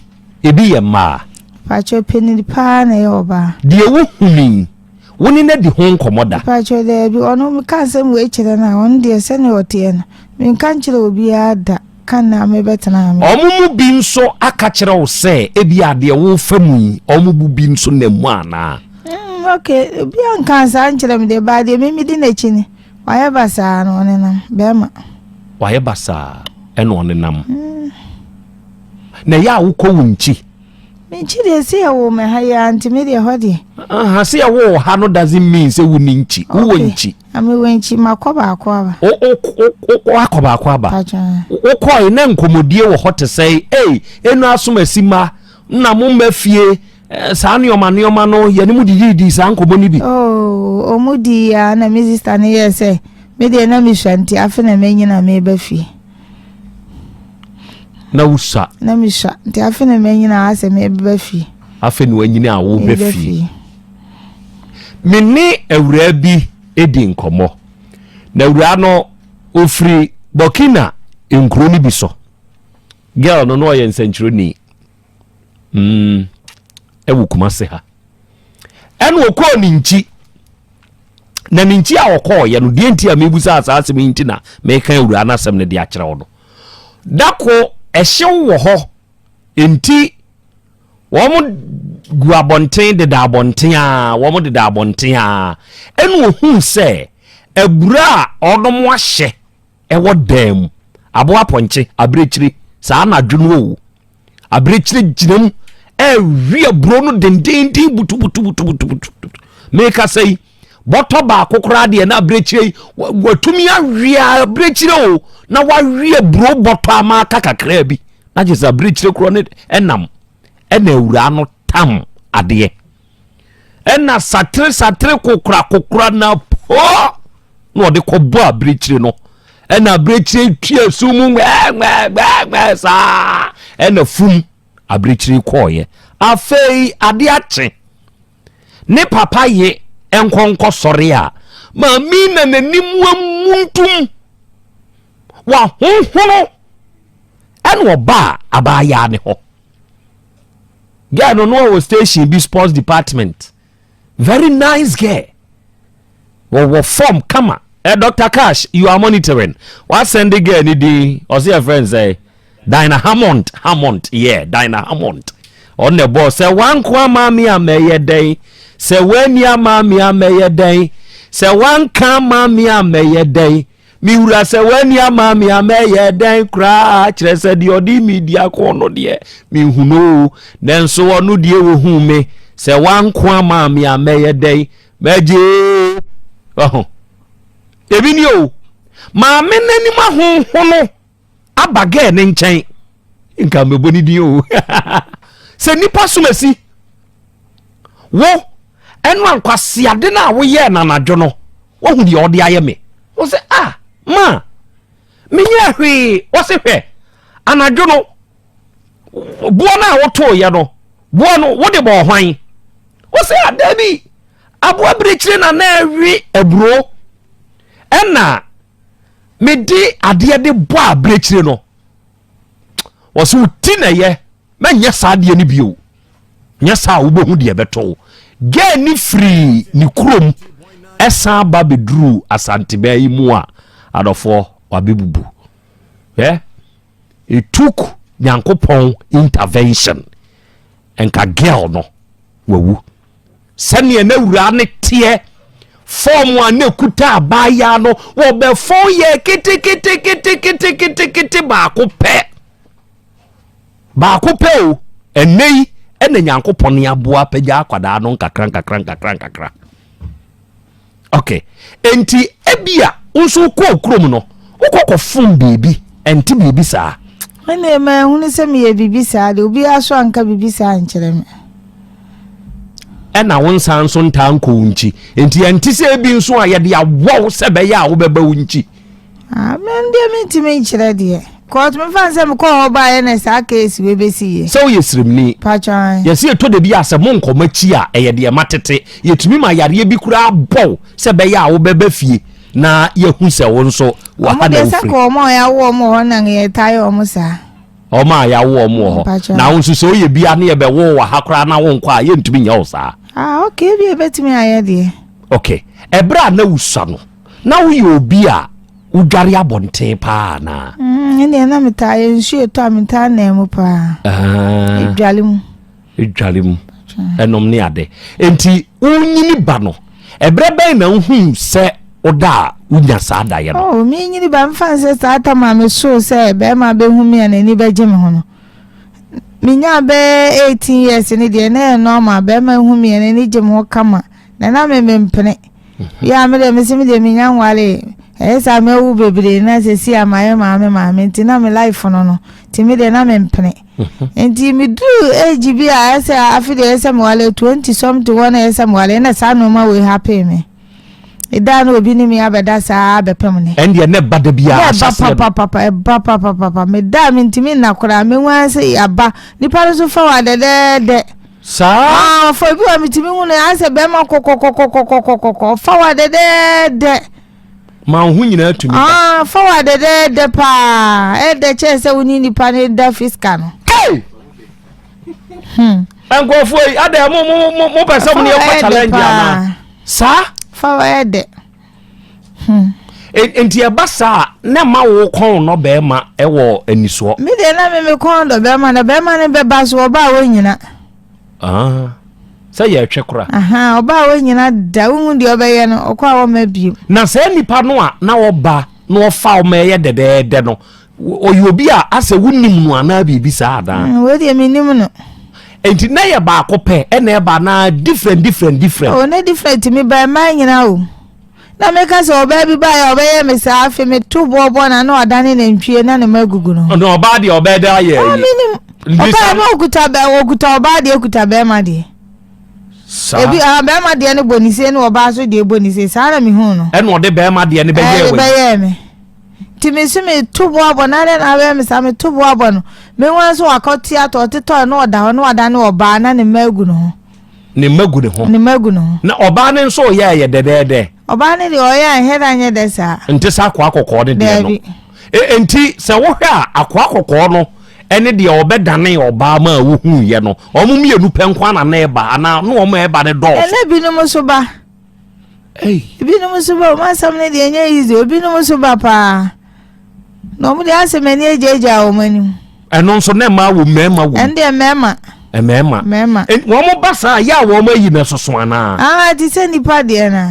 ebi yɛ mmaa. Pakyɛ panin paa na ɛyɛ ɔbaa. Deɛ wohunu yi, wo ne no adi ho nkɔmmɔ da? Pakyɛ daabi, ɔno meka asɛm wei kyerɛ no a, ɔno deɛ sɛdeɛ ɔteɛ no, menka nkyerɛ obiara da. Ka na mebɛtena ha. Wɔn mu bi nso aka kyerɛ wo sɛ ebia deɛ worefa mu yi, wɔn mu bi nso nam mu anaa? Mm, okay, obi anka saa nkyerɛ me deɛ, baa deɛ me medi n'akyi ni, wayɛ basaa na ɔnenam, bɛrima. Wayɛ basaa ɛna ɔnenam. Mm. Na ɛyɛ a wokɔ wo nkyi? Me nkyi deɛ sɛ yɛwoo me ha yi ara nti me deɛ hɔ deɛ. Aha, sɛ yɛwoo wo ha no doesn't mean sɛ wonni nkyi, wowɔ nkyi. Na me wɔ nkyi, makɔ baako aba. Wo wo wo wo akɔ baako aba. Wo kɔe na nkɔmɔdie wɔ hɔ te sɛ ei enu asom asi ma na mo mma fie eh, saa nneɛma nneɛma no yɛne mo dididi saa nkɔmɔ no bi. Oh, ɔmo di ya na me sista no yɛɛ sɛ me deɛ na mesua nti afe na manyi na meba fie. Na wosua? Na mesua nti afei na manyini a asɛ mebɛba fie. Afei na wanyini a wobɛ fie. Me ne awuraa bi di nkɔmmɔ. Na awuraa no ofiri Burkina nkuro no bi so. Girl no na ɔyɛ nsɛnkyerɛni. Mm, ɛwɔ Kumase ha. Ɛna ɔkɔɔ ne nkyi. Na ne nkyi a ɔkɔɔyɛ no, deɛ nti a mebusa saa asɛm yi nti na meka awuraa no asɛm no de akyerɛ wo no. Dako ɛhyew wɔ hɔ nti wɔn gu abɔnten deda abɔnten a wɔn deda abɔnten a ɛna ohun sɛ abura a ɔnom ahyɛ ɛwɔ dan mu aboa pɔnkye abirekyire saa anadwo no o abirekyire gyina mu ɛrewi aburo no dendenden butubutubutubutu mekasa yi bɔtɔ baako koraa deɛ na abirekyire yi watumi awe abirekyire o na wawe aburo bɔtɔ ama aka kakraa bi na kyerɛ sɛ abirekyire korɔ ne ɛnam ɛna awuraa no tam adeɛ ɛna satere satere kokora kokora na poo na ɔde kɔbɔ abirekyire no ɛna abirekyire tua su mu ŋmɛɛŋmɛɛŋmɛɛ saa ɛna fum abirekyire kɔɔyɛ afei adeɛ akye ne papa ye nkɔnkɔ sɔre a maame na n'anim amuntum wahonhono ɛna ɔbaa abaayaa ne hɔ girl no no wɔ station bi sports department very nice girl wɔwɔ form kama eh, Dr. Cash you are monitoring wasɛn de girl ni din ɔsɛ yɛ friend sɛ Dinah Hammond Hammond yeah Dinah Hammond ɔno na ɛbɔɔ sɛ wanko ama me a mɛyɛ dɛn sɛ wanni ama me a mɛyɛ dɛn sɛ wanka ama me a mɛyɛ dɛn me wura sɛ wanni ama me a mɛyɛ dɛn koraa kyerɛ sɛ deɛ ɔde me di ako no deɛ mehu no o nanso ɔno deɛ wɔhu me sɛ wanko ama me a mɛyɛ dɛn mɛgye ɔho ebi ni o maame n'anim ahonhono aba gɛɛ ne nkyɛn nka mɛbɔ ne din o sɛ nipa som asi wo ɛno ankwaseade no a woyɛɛ no anadwo no woahu deɛ ɔde ayɛ me wo sɛ ah ma menyɛ hwee wɔ se hwɛ anadwo no boɔ no a wotooyɛ no boɔ no wode bɔɔ hwan wo sɛ ada bi aboa birikyiri na na ɛwe aburo ɛna mede adeɛ de bɔ abirekyire no wɔsɛ wo ti na ɛyɛ mɛnyɛ saa adeɛ no bio nyɛ saa a wobɛhu deɛ ɛbɛtɔ wo gɛɛ ne firi ne kurom ɛsan ba bɛduru asantebaa yi mu a adɔfoɔ wabɛbubu yeah? it took nyankopɔn intervention nka girl no wawu Sɛdeɛ n'awuraa no teɛ, fɔɔm a na ɛkuta abaayaa no, wɔbɛfɔn yɛ keteketeketeketekete baako pɛ. Baako pɛ o, ɛnɛ yi ɛna Nyankopɔn aboa apagya akwadaa no nkakra nkakra nkakra nkakra. Ok, enti ebia wo nso wokɔɔ kurom no, wokɔ kɔfom biribi, ɛnte biribi saa? Ɛnna manhunu sɛ meyɛ biribi saa de, obiara so anka biribi saa ankyerɛ me. Ɛnna wo nsa nso ntaa nkɔ wo nkyi, enti ɛnte sɛ ebi nso a yɛde awɔ wo sɛ ɛbɛyɛ a wobɛba wo nkyi. Ah, me deɛ mentumi nkyerɛ deɛ. Kɔɔto mefa sɛ mekɔɔ hɔ baeɛ na saa case wei bɛsi yɛ. Sɛ woyɛ sremni. Patwan. Yɛsɛ yɛtɔ da bi a sɛ monkɔ m'akyi a ɛyɛ deɛ matete. Yɛtumi ma yareɛ bi koraa bɔ wo sɛ ɛbɛyɛ a wobɛba fie na yɛahu sɛ wo nso wɔ ha na wofiri. Wɔn deɛ sɛ kɔ wɔn a yɛawo wɔn wɔ hɔ na yɛtaa yɛ wɔn saa. Wɔn a yɛawo wɔn wɔ hɔ. Na wo nso sɛ woyɛ bia ne yɛbɛwo wɔ ha koraa na wonkɔ a yɛntumi nyɛ wo saa. Ah okay bi ebɛtumi ayɛ deɛ. Okay ɛberɛ a na wosua no Na woyɛ obi a wodware abɔnten paa anaa? Mm, ɛnneɛ na metaa yɛ nsuo ɛtɔ a metaa nan mu paa. Ah. Edwale mu. Edwale mu. Ɛnom ne ade. Enti wonyini ba no, ɛberɛ bɛn na wohuu sɛ woda a wonya saa daeɛ no? Oh, menyini ba mfa nsɛ saa tam a mesoo sɛ bɛrima bɛhu me a n'ani bɛgye me ho no. Menyaa bɛyɛ 18 years ne deɛ na ɛyɛ normal bɛrima hu me a n'ani gye me ho kama na na me mempene. Yɛ a me deɛ mese me deɛ menya nwaree ɛyɛ saa mawu bebree na sɛsi a mayɛ maame maame nti na me life no no nti me deɛ na mempene nti meduru age bi a ɛsɛ afe deɛ ɛsɛ mewale 20 something hɔ na ɛsɛ mewale ɛna saa nneɛma wei happen me. Ɛda na obi ne me abɛda saa bɛpem ne. Ɛndeɛ na ɛba da biara ahyɛseɛ no. Ɛba papapapa, ɛba papapapa. Meda a mentumi nna koraa, mehu ara sɛ yɛaba. Nipa no so fa wa dɛdɛɛdɛ. Saa. Ah, ɔfa bi wa metumi hu no ayɛ sɛ bɛrima kɔkɔkɔkɔkɔkɔkɔ ɔfa wa dɛdɛɛdɛ. Ma wo ho nyinaa tumi ba. Ah, fa wa dɛdɛɛdɛ paa. Ɛdɛ kyɛn sɛ wo ne nipa no da fiska no. Hey! Hmm. Nkurɔfoɔ yi, adɛ mo mo mo mo pɛ sɛ mo ne yɛ kɔ challenge anaa? Saa. Fa wa ɛdɛ. Hmm. Nti ɛba saa na ma wo kɔn nɔ bɛrima ɛwɔ anisoɔ. Me deɛ na me me kɔn dɔ bɛrima na bɛrima no bɛba so ɔba a wɔnyina. Ah, sɛ yɛtwe kora. Ɔba a wɔnyina da wohu deɛ ɔbɛyɛ no ɔkɔ a wɔma bio. Na saa nipa no a na ɔba na ɔfa ɔma ɛyɛ dɛdɛɛdɛ no ɔyɛ obi a asɛ wonim no anaa biribi saa anaa? Mm, wei deɛ menim no. Nti na yɛ baako pɛ ɛna ɛba anaa different different different? Oh, ne different mi ba mmaa nyinaa o. Na meka sɛ ɔbaa bi baeɛ a ɔbɛyɛ me saa afei meto boɔboɔ na na ɔdane nantwie na ne ma agugu no. Na ɔbaa deɛ ɔbɛyɛ dɛ ayɛ yi. Menim. Ɔbaa no ɔkuta bɛ ɔkuta ɔbaa deɛ ɔkuta bɛrima deɛ. Saa. Ebi ah bɛrima deɛ no bɔ ne se na ɔbaa so deɛ bɔ ne se saa na mehu no. Ɛna ɔde bɛrima deɛ no bɛyɛɛ wɔ. Ɛde bɛyɛɛ me. Nti me nso meto boabɔ no adɛn na abɛyɛ me saa meto boabɔ no mehu ara sɛ wakɔte atɔ ɔtetɔe na ɔda hɔ na wadane ɔbaa na ne mma agu ne ho. Ne mma gu ne ho. Ne mma gu ne ho. Na ɔbaa no nso ɔyɛ ɛyɛ dɛdɛɛdɛ. Ɔbaa no deɛ ɔyɛ a ɛhɛ da nyɛ dɛ saa. Nte sɛ akoa kɔkɔɔ no deɛ no. Daabi. E, nti sɛ wohwɛ a akoa kɔkɔɔ no ɛne deɛ ɔbɛdane ɔbaa ma a wohuiɛ no wɔn mmienu pɛ nko ara na na ɛba anaa na wɔn a ɛba no dɔɔso. Ɛna binom nso ba. Ebinom nso ba wɔn asɛm no deɛ ɛnyɛ easy ebinom nso ba paa na wɔn deɛ asɛ m'ani agyaagyaa wɔn anim. Ɛno nso na mmaa wɔ mmarima wɔ. Ɛno deɛ mmarima. Mmarima. Mmarima. Wɔn ba saa yɛ a wɔn ayi na ɛsoso anaa. Ah ti sɛ nipa deɛ na.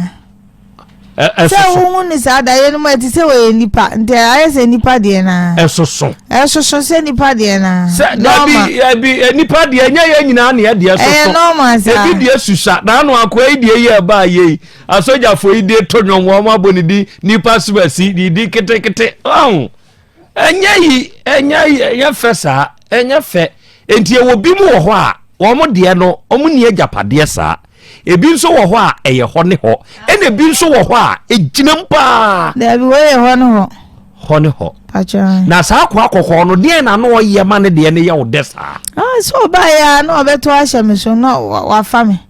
Ɛsoso. Sɛ wohu ne saa daeɛ no mu ɛte sɛ wɔyɛ nipa nti ayɛ sɛ nipa deɛ na. Ɛsoso. Ɛsoso sɛ nipa deɛ na. Sɛ dabi dabi nipa deɛ nyɛ yɛn nyinaa na ɛdeɛ soso. Ɛyɛ normal saa. Ebi deɛ susa na ano akoa yi deɛ yɛ ɛbaa yɛ yi asogyafoɔ yi deɛ to nwom wɔn abɔ ne din nipa subasi ne din ketekete ɔn ɛnyɛ yi ɛnyɛ yi ɛnyɛ fɛ saa ɛnyɛ fɛ nti ɛwɔ bi mu wɔ hɔ a wɔn deɛ no wɔn ni agyapadeɛ saa. Ebi nso wɔ hɔ a ɛyɛ hɔ ne hɔ, ɛna ebi nso wɔ hɔ a egyina mu paa. Dabi wei yɛ hɔ ne hɔ. Hɔ ne hɔ. Pakyɛ. Na saa akoa kɔkɔɔ no deɛ na ano ɔyɛ ma ne deɛ ne yɛ wo dɛ saa. Ah, so ɔbaa yɛ a na ɔbɛto ahyɛ me so na wafa me.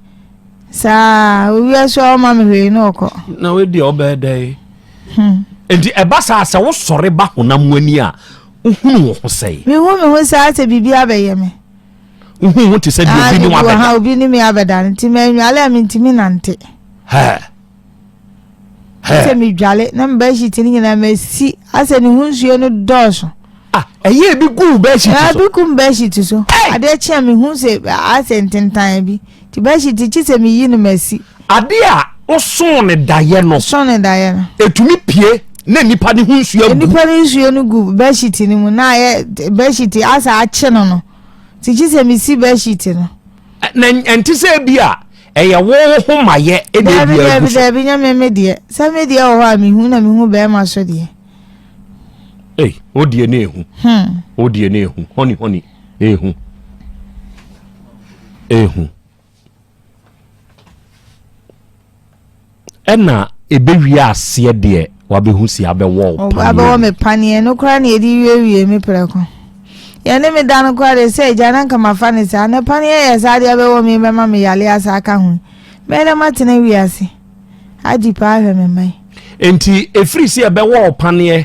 Saa owia so a ɔma me hwee na ɔkɔ. Na wei deɛ ɔbɛyɛ dɛ yi. Hmm. Nti ɛba saa sɛ wosɔre ba honam ani a wohunu wo ho sɛe. Mehu me ho saa sɛ biribi abɛyɛ me. Wohu ho te sɛ deɛ obi ne wo abɛda. Obi ne me abɛda no nti mannwale a mentumi nante. Sɛ medwale na me bɛhyit no nyinaa masi asɛ ne ho nsuo no dɔɔso. Ah, ɛyɛ ebi gu wo bɛhyit so. Ebi gu me bɛhyit so. Adeɛ kye a mehu sɛ asɛ ntentan bi. Nti bɛhyit kye sɛ meyi no masi. Adeɛ a wosoo ne daeɛ no. Soo ne daeɛ no. Etumi pie na nipa ne ho nsuo agu. Nipa ne nsuo no gu bɛhyit no mu na ayɛ bɛhyit asɛ akye no no. Nti gye sɛ mesi bedsheet no. Na ɛnte sɛ ebi a ɛyɛ wo ho mayɛ ɛna ebi agu so. Daabi daabi nyɛ me me deɛ. Sɛ me deɛ wɔ hɔ a mehu na mehu bɛrima so deɛ. Ei, o deɛ ne ehu. Hmm. O deɛ ne ehu. Hɔni hɔni ehu. Ehu. Ɛna ɛbɛwie aseɛ deɛ wabɛhu si abɛwɔ wo paneɛ. Abɛwɔ me paneɛ no koraa na yɛde wiewie me prɛko. Yɛne me da no koraa deɛ sɛ agya na nka mafa ne saa na paneɛ yɛ saa deɛ abɛwɔ me bɛma me yale asa aka ho. Mɛyɛ dɛ matena wiase adi paa ahwɛ me mma yi. Enti ɛfiri sɛ ɛbɛwɔ wo paneɛ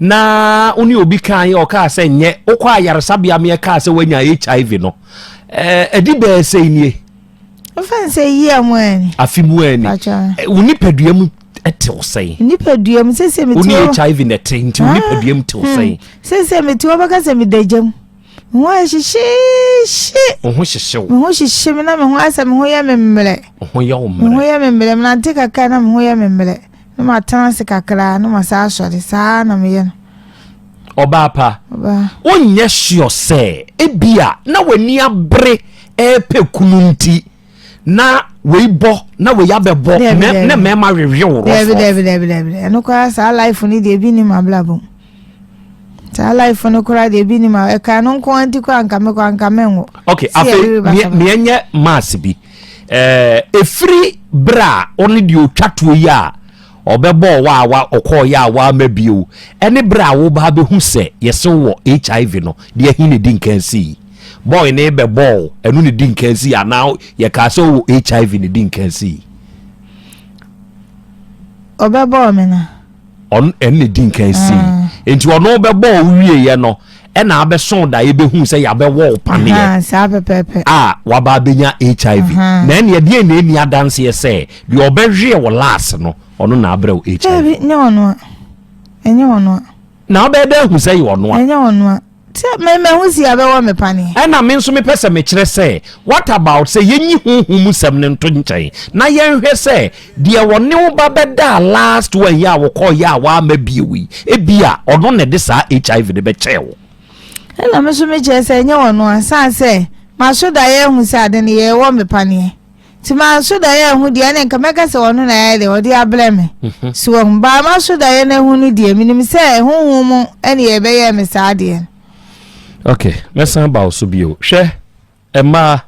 na wo ne obi kaa yɛ ɔkaa sɛ nyɛ wokɔ ayaresabea meɛ kaa sɛ woanya HIV no ɛdi bɛɛ sɛ nie. Mfa n sɛ yia mu ani. Afe mu ani. Wo nipadua mu tew sɛn? Nipadua mu sese mete hɔ. Wo ne HIV na ɛte nti wo ah, nipadua mu tew sɛn? Hmm. Sese mete hɔ bɛka sɛ meda gya mu. Me ho ayɛ hyehyeehye. Wo ho hyehye wo. Me ho hyehye me na me ho asɛ me ho yɛ me mmerɛ. Wo ho yɛ wo mmerɛ. Me ho yɛ me mmerɛ menante kakra na me ho yɛ me mmerɛ. Na matena ase kakra na masa asɔre saa na meyɛ no. Ɔbaa pa, wonyɛ sure sɛ ebia na w'ani abere ɛrepɛ kunu nti na wei bɔ na wei abɛbɔ na mmarima wewe wo rɔfo. Dɛbi dɛbi dɛbi dɛbi ɛno koraa saa life no deɛ ebi nim abrabɔ mu saa life no koraa deɛ ebi nim ɛka no nko nti koraa nka me koraa nka me nwo. Ok afei meɛ nyɛ mass bi ɛɛ efiri bere a ɔne deɛ otwa tuo yi a. ɔbɛbɔɔ wo a wa ɔkɔɔyɛ a wamma bio ɛne berɛ a woba abɛhu sɛ yɛse wowɔ HIV no, deɛ he na ɛdi nkan sii? Boy no bɛbɔɔ wo, ɛno na ɛdi nkan sii anaa yɛkaa sɛ wowɔ HIV na ɛdi nkan sii? Ɔbɛbɔɔ me no. Ɔno ɛno na ɛdi nkan sii. Ah. Nti ɔno bɛbɔɔ wo wieɛ no ɛna abɛso da yɛbɛhu sɛ yɛabɛwɔ wo paneɛ. Saa pɛpɛɛpɛ. A waba abɛnya HIV. Na ɛneɛ deɛ na ɛni adanseɛ sɛ deɛ ɔbɛhweɛ wɔ last no ɔno na abrɛ wo HIV. Dabi, nyɛ ɔno a. Ɛnyɛ ɔno a. Na wobɛyɛ dɛ ahu sɛ yɛ ɔno a? Ɛnyɛ ɔno a. Sɛ me mahu si abɛwɔ me paneɛ. Ɛna me nso mepɛ sɛ mekyerɛ sɛ what about sɛ yɛnyi honhom mu sɛm no nto nkyɛn na yɛnhwɛ sɛ deɛ ɔne wo ba bɛdaa last one yi a wɔkɔɔyɛ a wamma bio yi ebia ɔno na ɛde saa HIV no bɛkyɛɛ wo. Ɛna me nso mekyerɛ sɛ ɛnyɛ ɔno a sane sɛ maso daeɛ ahu sɛ ade no yɛwɔ me paneɛ. Nti manso daeɛ anhu deɛ ɛne nka mɛka sɛ ɔno na ayɛ deɛ ɔde abrɛ me. Mhm. So wahu baa maso daeɛ no ahu no deɛ menim sɛ honhom mu ɛne ɛbɛyɛɛ me saa adeɛ no. Ok, mɛsan ba wo so bio. Hwɛ, mmaa,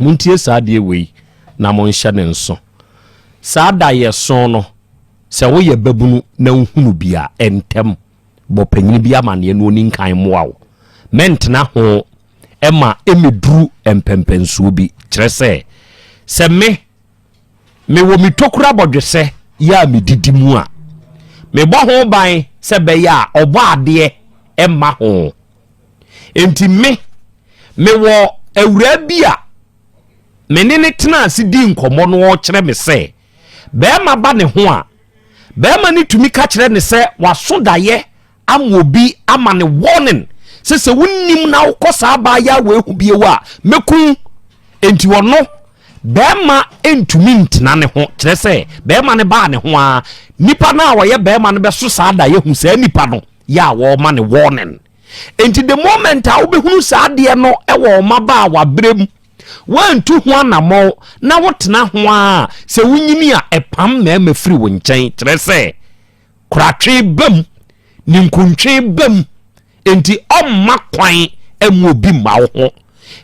montie saa adeɛ wei na monhyɛ ne nso. Saa daeɛso no, sɛ woyɛ babunu na wohunu bi a, ntɛm bɔ panyini bi amaneɛ na ɔni nkan mmoa wo. Mɛntena ho ma ɛmmɛduru mpɛnpɛnsoɔ bi. Kyerɛ sɛ, sɛ me, mewɔ me tokuro abɔdwesɛ yɛ a medidi mu a, mebɔ ho ban sɛ ɛbɛyɛ a ɔbɔ adeɛ mma ho. Enti me, mewɔ awuraa bi a me ne no tena ase di nkɔmmɔ no ɔrekyerɛ me sɛ, barima ba ne ho a, barima no tumi ka kyerɛ ne sɛ waso daeɛ ama obi ama no warning sɛ sɛ wonim na wokɔ saa abaayewa wei ho bio a mɛku enti ɔno bɛrima ntumi ntena ne ho kyerɛ sɛ bɛrima no baa ne ho a nipa no a ɔyɛ bɛrima no bɛso saa da yɛhu saa nipa no yɛ a wɔma ne warning enti the moment a wobɛhunu saa adeɛ no wɔ ɔma ba a wabrɛ mu woantu ho anammɔn na wotena ho a sɛ wonyini a ɛpam mmarima firi wo nkyɛn kyerɛ sɛ koratwe ba mu, ninkuntwe ba mu, enti ɔmma kwan mma obi mma wo ho.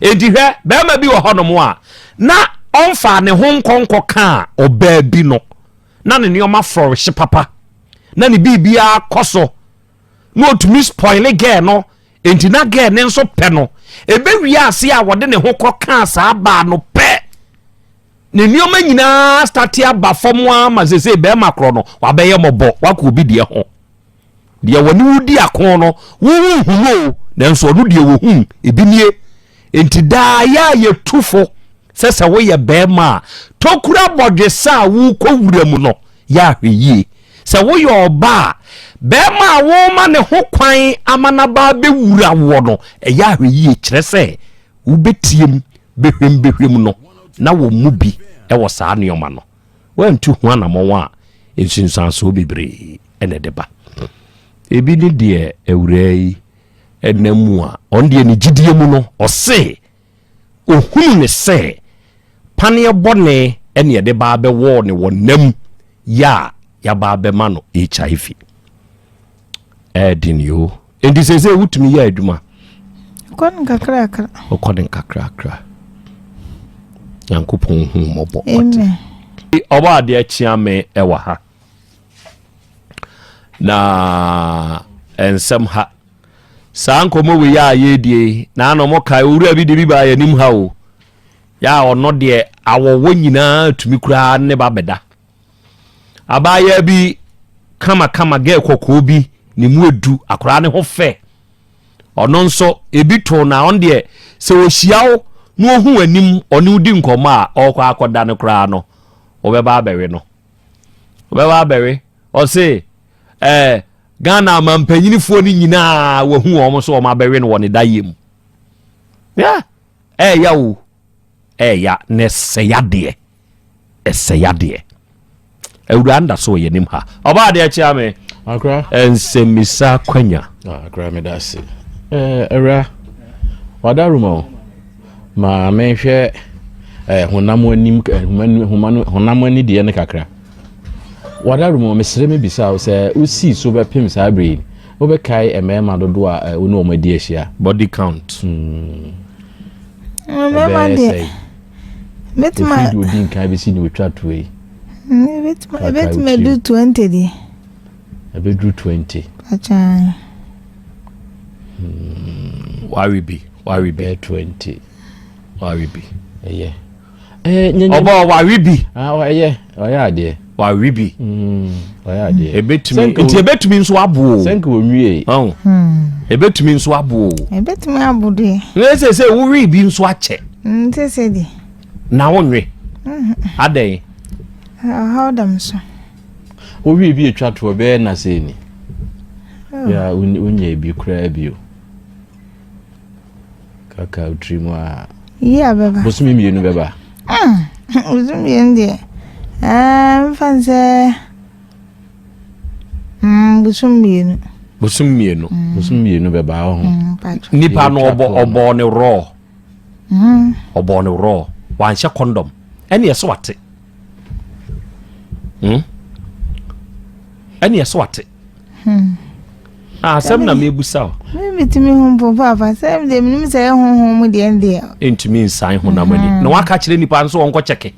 Enti hwɛ, barima bi wɔ hɔnom a, na ɔmfaa ne ho nkɔ nkɔkaa ɔbaa bi no, na ne nneɛma frɔrehye papa, na ne biribiara kɔ so, na ɔtumi spoile girl no, enti na girl ne nso pɛ no. Ɛbɛwie ase a wɔde ne ho kɔkaa saa baa no pɛ, Ne nneɛma nyinaa starte aba fam ara ma sesei bɛrima korɔ no wabɛyɛ mmɔbɔ wakɔ obi deɛ ho. Deɛ wɔne wo di ako no wo nhu no o, nanso ɔno deɛ wɔhu ebi nie. Enti daa yɛ a yɛtu fo sɛ sɛ woyɛ bɛrima a tokura bɔdwesa a wokɔ wura mu no yɛ ahwɛ yie. Sɛ woyɛ ɔbaa a bɛrima a woma ne ho kwan ama n'aba abɛwura woɔ no ɛyɛ ahwɛ yie kyerɛ sɛ wobɛtiam bɛhwam-bɛhwam no, na wɔn mu bi wɔ saa nneɛma no. Woantu ho anammɔn a, nsunsuansoɔ bebree na ɛde ba. Ebi ne deɛ awuraa yi nam mu a, ɔno deɛ ne gyidie mu no, ɔse ɔhunu ne sɛ paneɛ bɔne ne ɛde ba abɛwɔɔ ne wɔ nam yɛ a yɛaba abɛma no HIV. Ɛɛden yoo. Enti seesei wotumi yɛ adwuma? Ɔkɔ no nkakrakra. Ɔkɔ no nkakrakra. Nyankopɔn hu mmɔbɔ. Amen. Ɔbɔ adeɛ kyea me ɛwɔ ha. Na nsɛm ha. Saa nkɔmmɔ wei a yɛredie na ano mo kae owura bi de bi baa yɛn anim ha o. Yɛ a ɔno deɛ awɔwɔ nyinaa tumi koraa ne ba bɛda. Abaayewa bi kamakama, gɛɛ kɔkɔɔ bi, ne mu edu, akwadaa ne ho fɛ. Ɔno nso, ebi too na ɔno deɛ, sɛ ɔhyia wo na ɔhu w'anim, ɔne wo di nkɔmmɔ a, ɔrekɔ akɔda no koraa no, wobɛba abɛwe no. Wobɛba abɛwe. Ɔse, ɛɛ, Ghana amampanyinifoɔ no nyinaa wahu wɔn so wɔn abɛwe no wɔ ne dayɛ mu. Yeah, ɛɛya o. Ɛɛya na ɛsɛe adeɛ. Ɛsɛe adeɛ. Awuraa nda so wɔ yɛn anim ha. Ɔbaa adeɛ kyea me. Akra. Nsɛmmisa kwanya. Ah, akra meda ase. Eh, awura. Wada room o. Ma menhwɛ eh, honam anim eh, honam ani deɛ no kakra. Wada room o, mesrɛ me bisa wo sɛ wosii so bɛpem saa bere yi. Wobɛkae mmarima dodoɔ a eh, wo ne wɔn adi ahyia? Body count. Mm. Mmarima deɛ mɛtuma. Efiri deɛ odi nkan bɛsi deɛ otwa toɔ yi. Ɛbɛtumi aduru 20 deɛ. Ɛbɛduru 20. Akyan. Wawe bi, wawe bi. Bɛyɛ 20. Wawe bi. Ɛyɛ. Ɛyɛ nyɛ. Ɔbɔ wawe bi. Ah, ɛyɛ ɔyɛ adeɛ. Wawe bi. Ɔyɛ adeɛ. Ebetumi nti ebetumi nso abo o. Sɛnka onwie. Ɔn. Ebetumi nso abo o. Ebetumi abo deɛ. Ne sɛ sɛ wowe bi nso akyɛ. Nte sɛ deɛ. Na wonwe. Adɛn? Ɔhaw da me so. Wowie bi atwa toɔ bɛyɛ na sɛ ni. Oh. Ya wonya bi koraa bio. Kaka wotiri mu a. Yi a bɛba. Bosome mmienu bɛba. Mm, bosome mmienu deɛ. Ɛɛ mfa nsɛ mm, bosom mmienu. Bosom mmienu. Bosom mmienu bɛba hɔ. Mm, Nipa no ɔbɔ ɔbɔ ne rɔɔ. Ɔbɔɔ no raw, wanhyɛ condom. Ɛne ɛsɛ wate. Hmm? Ɛne ɛsɛ wate. Hmm. Ah, asɛm na mebusa o. Metumi hu mpo paapa sɛ deɛ menim sɛ ɛyɛ honhom mu deɛ ndeɛ. Ntumi nsan honam ani. Hmm. Na waka kyerɛ nipa nso wɔnkɔ kyɛke.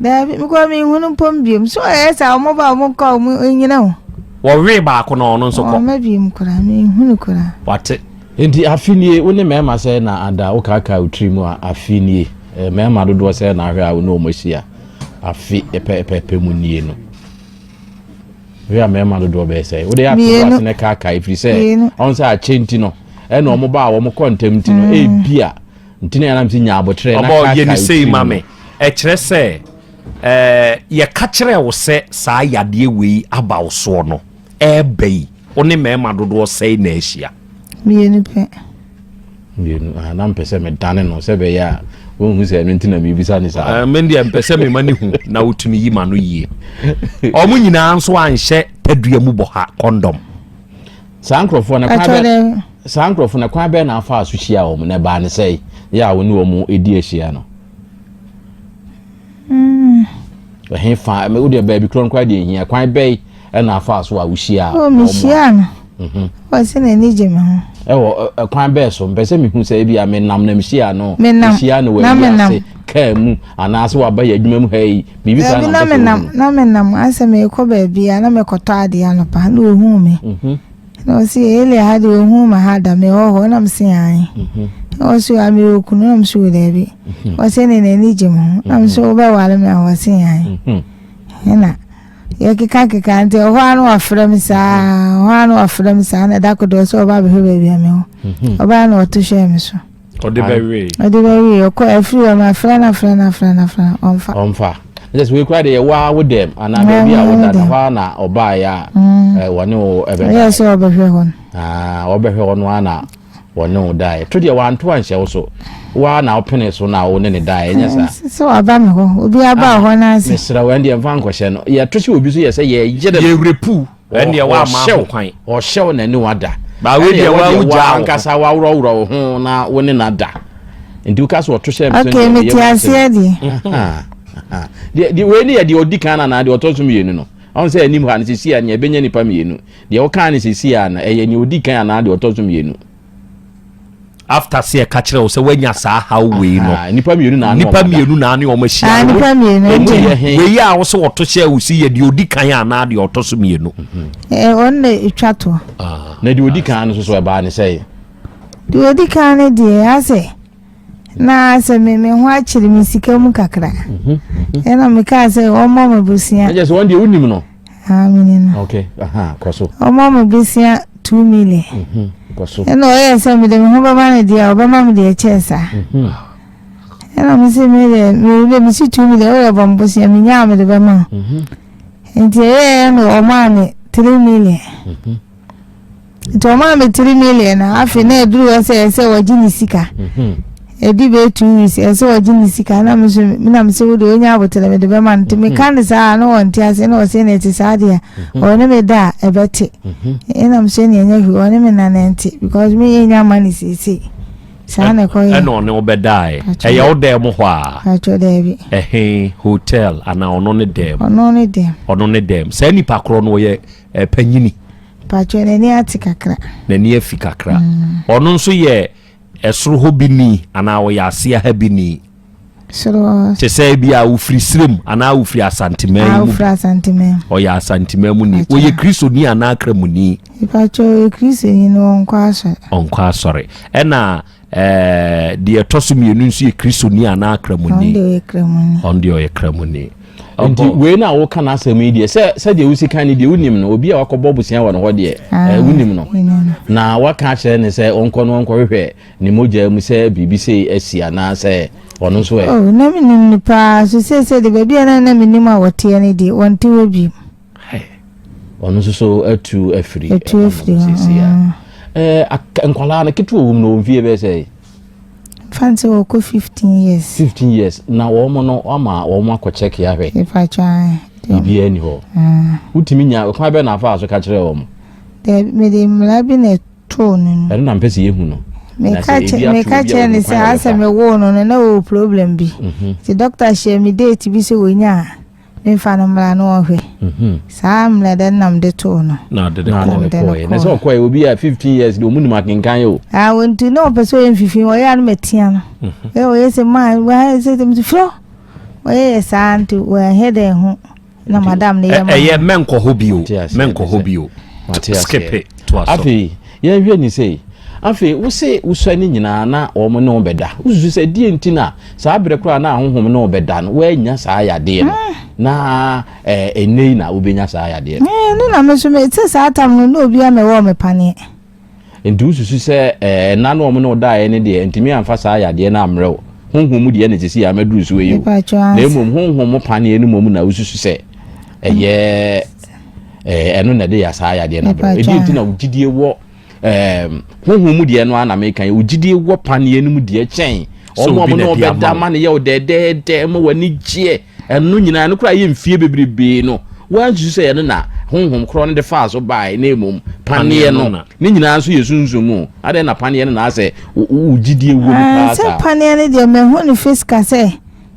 Daabi, mekɔ menhunu mpo biom. So ɛyɛ sɛ wɔn ba wɔn kɔ wɔn nyina o. Wɔwee baako na ɔno nso kɔ. Ɔma biom koraa, menhunu koraa. Wate. Nti afe nie, wo ne mmarima sɛn na ada? Wokaakaa wo tiri mu a, afe nie, mmarima dodoɔ sɛn na ahwɛ a wo ne wɔn ahyia afe pɛpɛpɛ mu nie no? Hwɛ a mmarima dodoɔ bɛyɛ sɛn? Wode ato wo ase na kaakaa ɛfiri sɛ ɔn sɛ akyɛ nti no ɛna wɔn ba a wɔn kɔ ntɛm nti no mm. ebia nti na yɛnam sɛ nya abotrɛ na kaakaa yɛ ne sei ma me ɛkyerɛ sɛ ɛɛ yɛka kyerɛ wo sɛ saa yadeɛ wei aba wo soɔ no ɛɛba yi Wo ne mmarima dodoɔ sɛn na ahyia? Mmienu pɛ. Mmienu, ah, na mpɛ sɛ medane no sɛ bɛyɛ a wɔnhu sɛ ɛno nti na mebisa ne saa. Eh, me deɛ mpɛ sɛ mema ne hu na wotumi yi ma no yie. Wɔn nyinaa nso anhyɛ tadua mu bɔ ha kɔndɔm. Saa nkurɔfoɔ no kwan bɛ saa nkurɔfoɔ no kwan bɛn na afa so hyia wɔn na ɛbaa ne sɛe yɛ a wɔne wɔn di ahyia no. Mm. Ɛhe fa wo deɛ baabi korɔ no koraa deɛ ehia kwan bɛn ɛna afa so a wohyia Oh, mehyia no. Mhm. Ɔsɛ n'ani gye me ho. Ɛwɔ ɛkwan bɛɛ so mpɛ sɛ mehu sɛ ebi a menam na mehyia no. Menam. Mehyia no wɔ ayi ase kaa mu anaasɛ waba yɛ adwuma mu ha yi biribi saa na mpɛ sɛ wohu. Na menam asɛ merekɔ baabi a na mekɔtɔ adeɛ anɔpa na ohuu me. Mhm. Na ɔse Elia ha deɛ ohuu me ha da mewɔ hɔ na mese ae. Mhm. Na ɔse a meyɛ okunu na mese o daabi. Ɔse ne n'ani gye me ho na mese wobɛware me a ɔse ae. Ɛna yɛkekakeka nti ɛhɔ ara na wafrɛ me saa ɛhɔ ara na wafrɛ me saa na da kodo ɔsɛ ɔba abɛhwɛ baabi a mewɔ ɔbaa na ɔto hwɛɛ me so ɔde bɛwee ɔde bɛwee ɔkɔ afiri hɔ ma afrɛ no afrɛ no afrɛ no afrɛ no ɔmfa ɔmfa ɛsɛ sɛ wei koraa deɛ yɛwɔ a wo dɛm anaa baabi a woda no hɔ a na ɔbaeɛ a wɔne wo ɛbɛda ɔyɛ sɛ ɔbɛhwɛ hɔ no ɔbɛhwɛ hɔ no ara na Wɔne wo daeɛ. To deɛ wanto anhyɛ wo so. Wo ara na wopene so na wo ne ne daeɛ, ɛnyɛ saa? Sɛ waba me hɔ, obi aba wo hɔ no ase. Mesrɛ wo, ɛndeɛ mfa nkɔhyɛ no. Yɛto hyɛ obi so yɛ sɛ yɛyere no. Yɛwerɛpu, ɛndeɛ woamma ho kwan. Ɔhyɛ wo na ɛne wo ada. Ba wei deɛ Ɛndeɛ wo wo gyaa wo ho. ankasa woaworɔworɔ wo ho na wo ne no ada. Nti woka sɛ ɔto hyɛ me so Okay, deɛ, mete meyɛ m'asɛm. aseɛ deɛ. Aha, aha. Deɛ, deɛ, wei ne yɛ deɛ ɔdi kan anaa deɛ ɔtɔ so mmienu no. Ɔn sɛ anim ha no sisi a nea ɛbɛnya nipa mmienu. Deɛ wokaa no seesei ara no, ɛyɛ nea ɔdi kan anaa deɛ ɔtɔ so mmienu? After sɛ yɛka kyerɛ wo sɛ woanya saa haw wei no, Nnipa mmienu na ne nnipa wɔn ada. mmienu na ne wɔn ahyia. Ah, nnipa mmienu Wɔn nti. yɛ he? Wei a wo sɛ wɔto hyɛ wo si yɛ deɛ ɔdi kan anaa deɛ ɔtɔ so mmienu? Eh, ɔno na ɛtwa toɔ. Na deɛ ɔdi kan no nso so ɛbaa ne sɛn? Deɛ ɔdi kan no deɛ, asɛ na sɛ me me ho akyere me sika mu kakra. Ɛna mekaa sɛ ɔmmɔ me bosea. Ɛkyɛ sɛ wɔn deɛ wonim no? Ah, menim no. Okay, aha, kɔ so. Ɔmmɔ me bosea 2 million. Kɔ so. Ɛna ɔyɛ sɛ mede me ho bɛma no deɛ a ɔbɛma me deɛ ɛkyɛɛ saa. Ɛna me se me deɛ me deɛ me si 2 million ɔyɛ bɔ me bosea menya a mede bɛma wo. Nti ɛyɛɛ na ɔmaa me 3 million. Nti ɔmaa me 3 million a afei na ɛduru hɔ sɛ ɛsɛ wɔgye ne sika. Ɛdi bɛyɛ 2 weeks ɛsɛ wɔgye ne sika na me nso na me sɛ wo deɛ onya abotire mede bɛma no nti meka ne saa na wɔnte ase na ɔsɛ na ɛte saa deɛ ɔne me da a ɛbɛte ɛna me sɛ nea ɛnyɛ hwee ɔne me nanante because me yɛ nya ma ne seesei saa na ɛkɔyɛ. Ɛna ɔne wo bɛdaeɛ ɛyɛ wo dan mu hɔ a? Atwɔ daabi. Ɛhe hotel anaa ɔno ne dɛm? Ɔno ne dɛm. Ɔno ne dɛm saa nipa korɔ no ɔyɛ panyini? Patwɔ n'ani ate kakra. N'ani afi kakra. Ɔno nso yɛ ɛsoro hɔ bi ni anaa ɔyɛ aseɛ ha bi ni? Soro hɔ. Te sɛ bi a wofiri Sirem anaa wofiri Asanteman Ah, mu bi. wofiri Asanteman mu. Ɔyɛ Asanteman mu ni. Akyɛ. Ɔyɛ Kristoni anaa Kramoni? Mepakyɛ ɔyɛ Kristoni no ɔnkɔ asɔre. Ɔnkɔ asɔre. Ɛna ɛɛ deɛ ɛtɔ so mmienu nso yɛ Kristoni anaa Ɔno Kramoni? deɛ ɔyɛ Kramoni. Ɔno deɛ ɔyɛ Kramoni. Nti Ɔbɔ. wei no a woka n'asɛm yi deɛ sɛ sɛdeɛ wosi kan no deɛ wonim no obi a wakɔbɔ bosea wɔ ne hɔ deɛ Ah, eh, wonim no menim no. na waka akyerɛ ne sɛ ɔnkɔ no ɔnkɔhwehwɛ ne mogya mu sɛ biribi sei asi anaasɛ ɔno nso ɛ. Oh, na menim no paa so seesei de baabi a na na menim a wɔteɛ no deɛ wɔnte hɔ bio. Ɔno nso so atu afiri Atu ɛhɔ afiri nom hɔ. seesei a. Ɛɛ, ak- nkwadaa no ketewa wɔ mu no wɔn mfie bɛyɛ sɛ Fa no sɛ wɔkɔ 15 years. 15 years na wɔn no wɔama wɔn akɔ kyɛke ahwɛ Mepakyɛ ae. biribiara ni hɔ. Wotumi nya kwan bɛn na afaa so ka kyerɛ wɔn? Daabi, mede mmara bi na too no no. Ɛno na mpɛ sɛ yɛhu no. Meka meka kyerɛ no sɛ asɛ mewoo no no na ɔwɔ problem bi. Mhm. Nti doctor hyɛɛ me date bi sɛ wɔnya a memfa no mmra na ɔnhwɛ. Mhm. Saa mmerɛ dɛ na mede too no. Na ɔde ne Na kɔɔ. ɔde kɔɔɛ. Na sɛ ɔkɔɛ obi a 15 years de ɔmu nim akenkan o. Ah, wɔnti na ɔpɛ sɛ ɔyɛ mfifini ɔyɛ a no matia no. Mhm. Ɛ ɔyɛ sɛ maa wɔayɛ sɛ sɛ mfifiri ɔyɛ yɛ saa nti wɔanhwɛ dɛ ho. na madam ne yɛ ma ɛyɛ mɛnkɔ hɔ bio mɛnkɔ hɔ bio skip it to aso afei yɛnhwɛ ni sei afei wose wosua ne nyinaa na wɔn ne wo bɛda wosusu sɛ deɛ nti na saa berɛ koraa na ahohom ne wo bɛda no woannya saa yadeɛ no hmm. na ɛnɛ yi na wobɛnya saa yadeɛ no ɛno na me nso sɛ saa tam no na obi amɛwɔ me paneɛ Enti wosusu sɛ ɛɛ nna no a wɔne wo daeɛ no deɛ antumi amfa saa yadeɛ no ammrɛ wo? Honhom mu deɛ na seesei a maduru soɔ yi o. Na mmom honhom mu paneɛ no mmom na wosusu sɛ ɛyɛ ɛɛ ɛno na ɛde yɛ saa yadeɛ no abrɛ wo. Ɛdeɛ nti na wo gyidie wɔ ɛɛ honhom mu deɛ no ara na meka yi, wo gyidie wɔ paneɛ no mu deɛ kyɛn wɔn a wɔne wo bɛda ma no yɛ wo dɛɛdɛɛdɛ ma w'ani gyeɛ. Ɛno nyinaa, ɛno koraa yɛ mfie bebrebee no, wɔansusu sɛ ɛno na honhom korɔ no de faa so baeɛ, na mmom paneɛ no. Ne nyinaa nso yɛ sunsum mu. Adɛn na paneɛ no na asɛ wo gyidie wɔ mu paa Sɛ saa? paneɛ no deɛ mahu no physical sɛ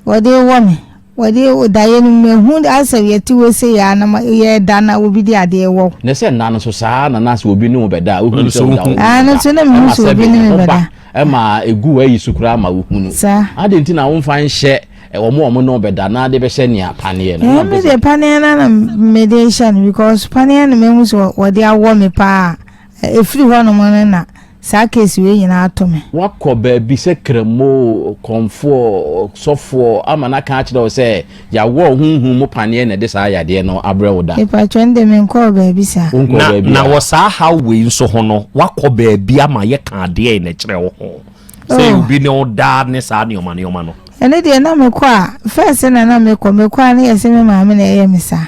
wɔde wɔ me, wɔde daeɛ no mahu asɛ yɛte hɔ sei a na yɛda na obi de adeɛ wɔ wo. Na sɛ nna no nso saa na na sɛ obi ne wo bɛda a wohunu sɛ woda wo Ɛno nso na mehu sɛ obi ne me bɛda. Ɛma ɛgu w'ayi so koraa ma wohunu. Saa. Adɛn nti na womfa nhyɛ Wɔn a wɔne wo bɛda na de bɛhyɛ nea paneɛ no. Ɛɛ me deɛ paneɛ no na mede hyɛ no because paneɛ no mehu sɛ wɔde awɔ me paa ɛfiri hɔ nom no na saa case wei nyinaa ato me. Wakɔ baabi sɛ kramo, kɔmfoɔ, sɔfoɔ ama no aka akyerɛ wo sɛ yɛawɔ wo honhom mu paneɛ na ɛde saa yadeɛ no abrɛ wo da? Mepakyɛ no deɛ menkɔɔ baabi saa. Wonkɔɔ Na baabi na a? wɔ saa haw wei nso ho no wakɔ baabi ama yɛka adeɛ na ɛkyerɛ wo ho sɛ Oh. obi ne wo daa ne saa nneɛma nneɛma no. Ɛno deɛ na mekɔ a first na na mekɔ mekɔ a na yɛsɛ me maame na ɛyɛ me saa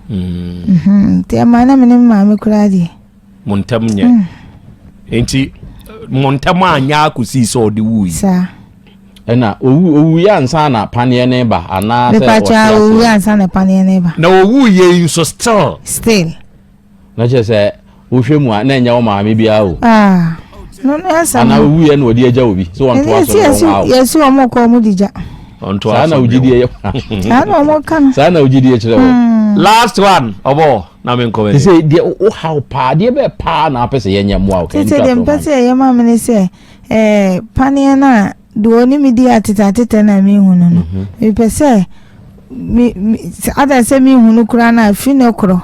mm. mhm, nti ɛma na me ne me maame koraa deɛ mo ntam nyɛ mm. nti mo ntam anyɛ akɔsii sɛ ɔde wui saa ɛna owu owu yɛ ansa na paneɛ ne ba anaa sɛ ɔte ase owu yɛ ansa na paneɛ ne ba na owu yɛ yi nso still still Na kyerɛ sɛ wohwɛ mu a na ɛnyɛ wo maame biara o. Ah, no no ɛsɛ. Anaa owu yɛ na ɔde agya obi sɛ wɔntoa so na wɔn awo. Yɛsi wɔn kɔ wɔn di gya. Saa na ogyi die yɛ. Saa na wɔn ka no. Saa na ogyi die kyerɛ wɔn. Hmm. Last one ɔbɔ na mi nkɔ bɛ. Sɛ deɛ o haw paa deɛ bɛɛ paa na apɛ sɛ yɛnyɛ mmoa o. Sɛ deɛ mpɛ sɛ yɛyɛ maa mi ne sɛ ɛɛ paneɛ no a deɛ ɔne mi di atete atete na mi hu no no mhm. mepɛ sɛ mi mi ada sɛ mi hu no koraa na afi ne korɔ.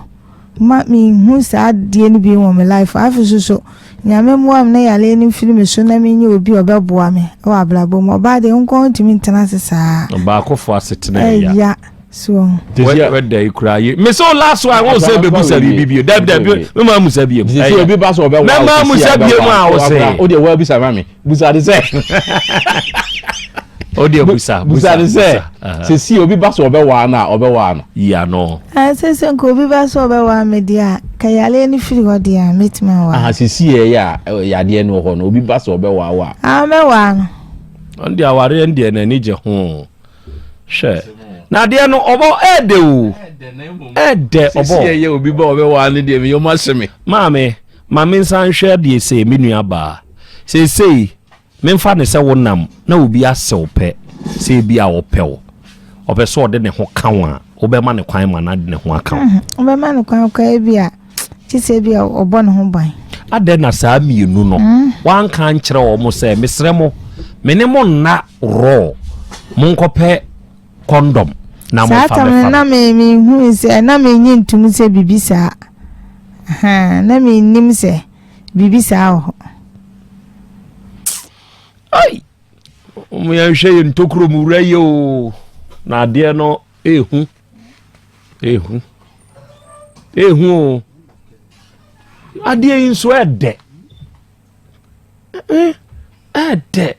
Ma menhu saa adeɛ no bio wɔ me life afei nso so Nyame mmoa me na yareɛ no mfiri me so na menyɛ obi a ɔbɛboa me wɔ abrabɔ mu ɔbaa deɛ nko ntumi ntena ase saa Ɔbaakofo asetena ɛya ɛya so wɛda yi koraa yi me so last one wo sɛ bɛbusa biribi bio dabi dabi mɛma musa bio sɛ obi ba sɛ ɔbɛwa mɛma musa bio mu a wo sɛ wo deɛ woabisa ma me busa de sɛ o deɛ busa busa de sɛ sɛsi obi ba sɛ ɔbɛwaa no a ɔbɛwaa no yia no sɛ sɛ nka obi ba sɛ ɔbɛwaa me deɛ a ka yareɛ no firi hɔ deɛ a mɛtumi awaa aha sɛsi yɛ yɛ a yadeɛ no wɔ hɔ no obi ba sɛ ɔbɛwaa wo a ah mɛwaa no ɔno deɛ awareɛ no deɛ n'ani gye ho hwɛ na adeɛ no ɔbɔ ɛɛdɛ o ɛɛdɛ ɔbɔ sɛsi yɛ yɛ obi ba ɔbɛwaa no deɛ meyɛ ɔmo ahyɛ me maame Ma mensan nhwɛ adeɛ sei, me nuabaa. Seesei, memfa no sɛ wonam na obi ase wo pɛ, sɛ ebia ɔpɛ wo, ɔpɛ sɛ ɔde ne ho ka wo a, wobɛma no kwan ma no ade ne ho aka wo? Wobɛma no kwan koraa ebia, gye sɛ ebia ɔbɔ ne ho ban. Adɛn na saa mmienu no, woanka ankyerɛ wɔn sɛ, Mesrɛ mo, me ne mo nna raw, Monkɔpɛ kɔndɔm na Saa momfa tam no mɛfa na no. me menhui sɛ na menye ntom sɛ biribi saa. Ahaa, na mennim sɛ biribi saa wɔ hɔ. Ai! Mo yɛnhwɛ yɛn ntokuro mu wura yi o. Na adeɛ no ehu. Ehu. Ehu o. Adeɛ yi nso ɛdɛ. Ɛdɛ.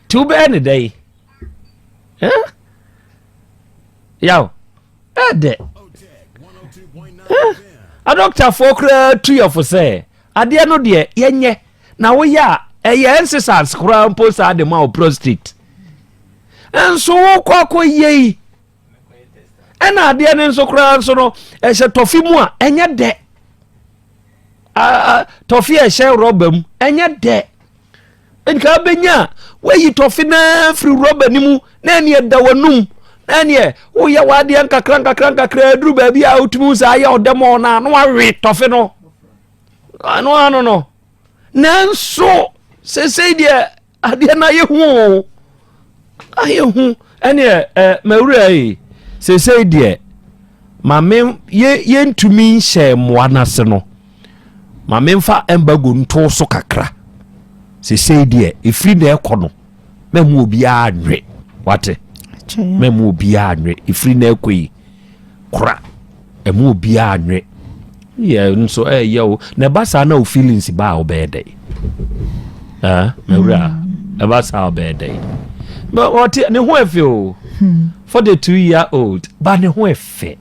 Ti wobɛyɛ ne dɛ yi. Yaw. Ɛdɛ. Adɔktafoɔ koraa tu yɛ fo sɛ adeɛ no deɛ yɛnyɛ na woyɛ a ɛyɛ exercise koraa mpo saa de ma wo prostate. Nso wokɔ akɔyɛ yi ɛna adeɛ no nso koraa nso no ɛhyɛ tɔfe mu a ɛnyɛ dɛ tɔfe a ɛhyɛ rɔba mu ɛnyɛ dɛ nka bɛnya a woayi tɔfe no firi rɔba no mu na ɛneɛ da w'anum na ɛneɛ woyɛ w'adeɛ nkakra nkakra nkakra aduru baabi a wotumi sɛ ayɛ ɔdɛ mɔ no a na wawe tɔfe no ano ano no nanso sesei deɛ Adeɛ no ayɛ hu o, ayɛ hu. Ɛneɛ ɛ mawura yi, seesei deɛ ma me yɛ yɛntumi nhyɛ mmoa no ase no, ma memfa embargo nto so kakra. Seesei deɛ ɛfiri na ɛkɔ no, mɛmu obiara nwe, wate? Mɛmu obiara nwe, ɛfiri na ɛkɔ yi, kora. Ɛmu obiara nwe. Yɛ nso ɛyɛ o. Na ɛba saa na o feelings ba a wobɛyɛ dɛ. Ah, mawura. Hmm. Ɛba saa wobɛyɛ dɛ. But ɔte ne ho ɛfɛ o. 42 year old. Ba ne ho ɛfɛ.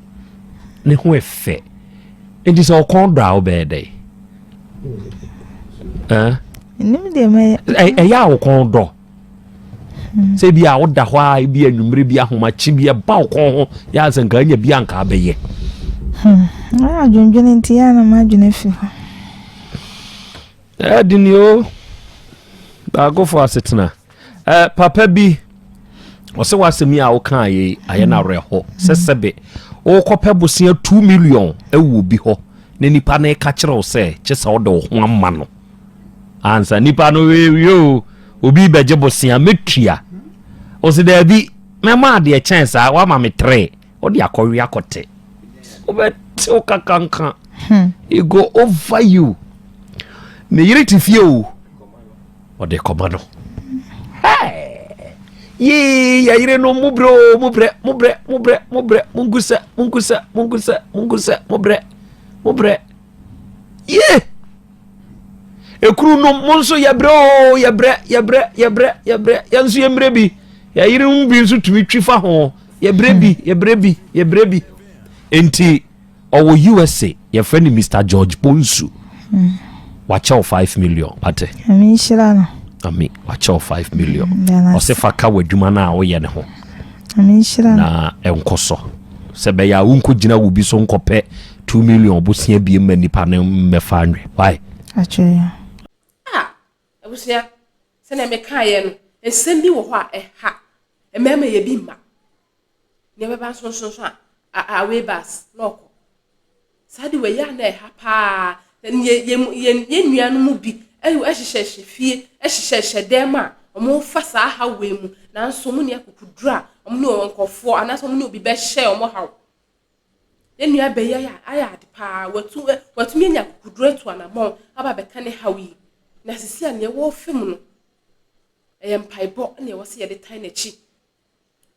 Ne ho ɛfɛ. Nti sɛ ɔkɔn dɔ a wobɛyɛ dɛ. Ah. Ɛyɛ a ɔkɔn dɔ. sɛ bi a woda hɔ a bi anwummere bi ahomakye bi ɛba wo kɔn ho yɛ asɛ nka anya bi anka abɛyɛ hmm. adwendwene nti yɛ na m'adwene fi hɔ ɛde ni o baakofo asetena eh, papa bi ɔsɛ w'asɛm yi a wokaa yei ayɛ no awerɛhɔ sɛ sɛbe wokɔpɛ bosea 2 million ɛwɔ obi hɔ na nipa no ka kyerɛ wo sɛ kye sɛ wode wo ho ama no ansa nipa no wewie o obi bɛgye bosea mɛtua ɔsi daabi mɛma adeɛ kyɛn saa wama me tere wode akɔwe akɔte wobɛtew kakanka hmm. it go over you ne yere te fie o ɔde kɔma no yee yɛyere no mo brɛ o mo brɛ mo brɛ mo brɛ mo brɛ mo nkusɛ mo nkusɛ mo nkusɛ mo nkusɛ mo brɛ mo brɛ yee. Ekunu nom mo nso yɛbrɛ oo yɛbrɛ yɛbrɛ yɛbrɛ yɛbrɛ yɛn nso yɛmmerɛ bi yɛyere mu bi nso tumi twi fa ho yɛbrɛ bi yɛbrɛ bi yɛbrɛ bi nti ɔwɔ USA yɛfrɛ no Mr George Bonsu hmm. wakyɛw 5 million ate Nyame nhyira no ami wakyɛw 5 million hmm, ɔse fa ka w'adwuma no a woyɛ ne ho na ɛnkɔ so sɛ bɛyɛ a wonkɔgyina wo bi so nkɔpɛ 2 million bosea bie ma nipa no mmɛfa nwe why Atwere. Ah, abusua, sɛnea mekaeɛ no, nsɛm bi wɔ hɔ a ɛha mmarima yɛ bi mma. Nea ɛbɛba nsonso a, away bus na ɔkɔ. Saa de wei yɛ a na ɛha paa. Yɛ yɛ yɛn yɛn nuanom mu bi hyehyɛhyehyɛ fie, hyehyɛhyehyɛ dan mu a wɔfa saa haw wei mu. Nanso wɔn nni akokoduru a wɔne wɔn nkurɔfoɔ anaasɛ wɔne obi bɛhyɛ wɔn haw. Yɛn nua bɛ yi ayɛ ayɛ ade paa. Watu watumi anya akokoduru atu anammɔn aba abɛka ne haw yi. Na sisi a nea wɔrefa mu no, ɛyɛ mpaebɔ na ɛwɔ sɛ yɛde tan n'akyi.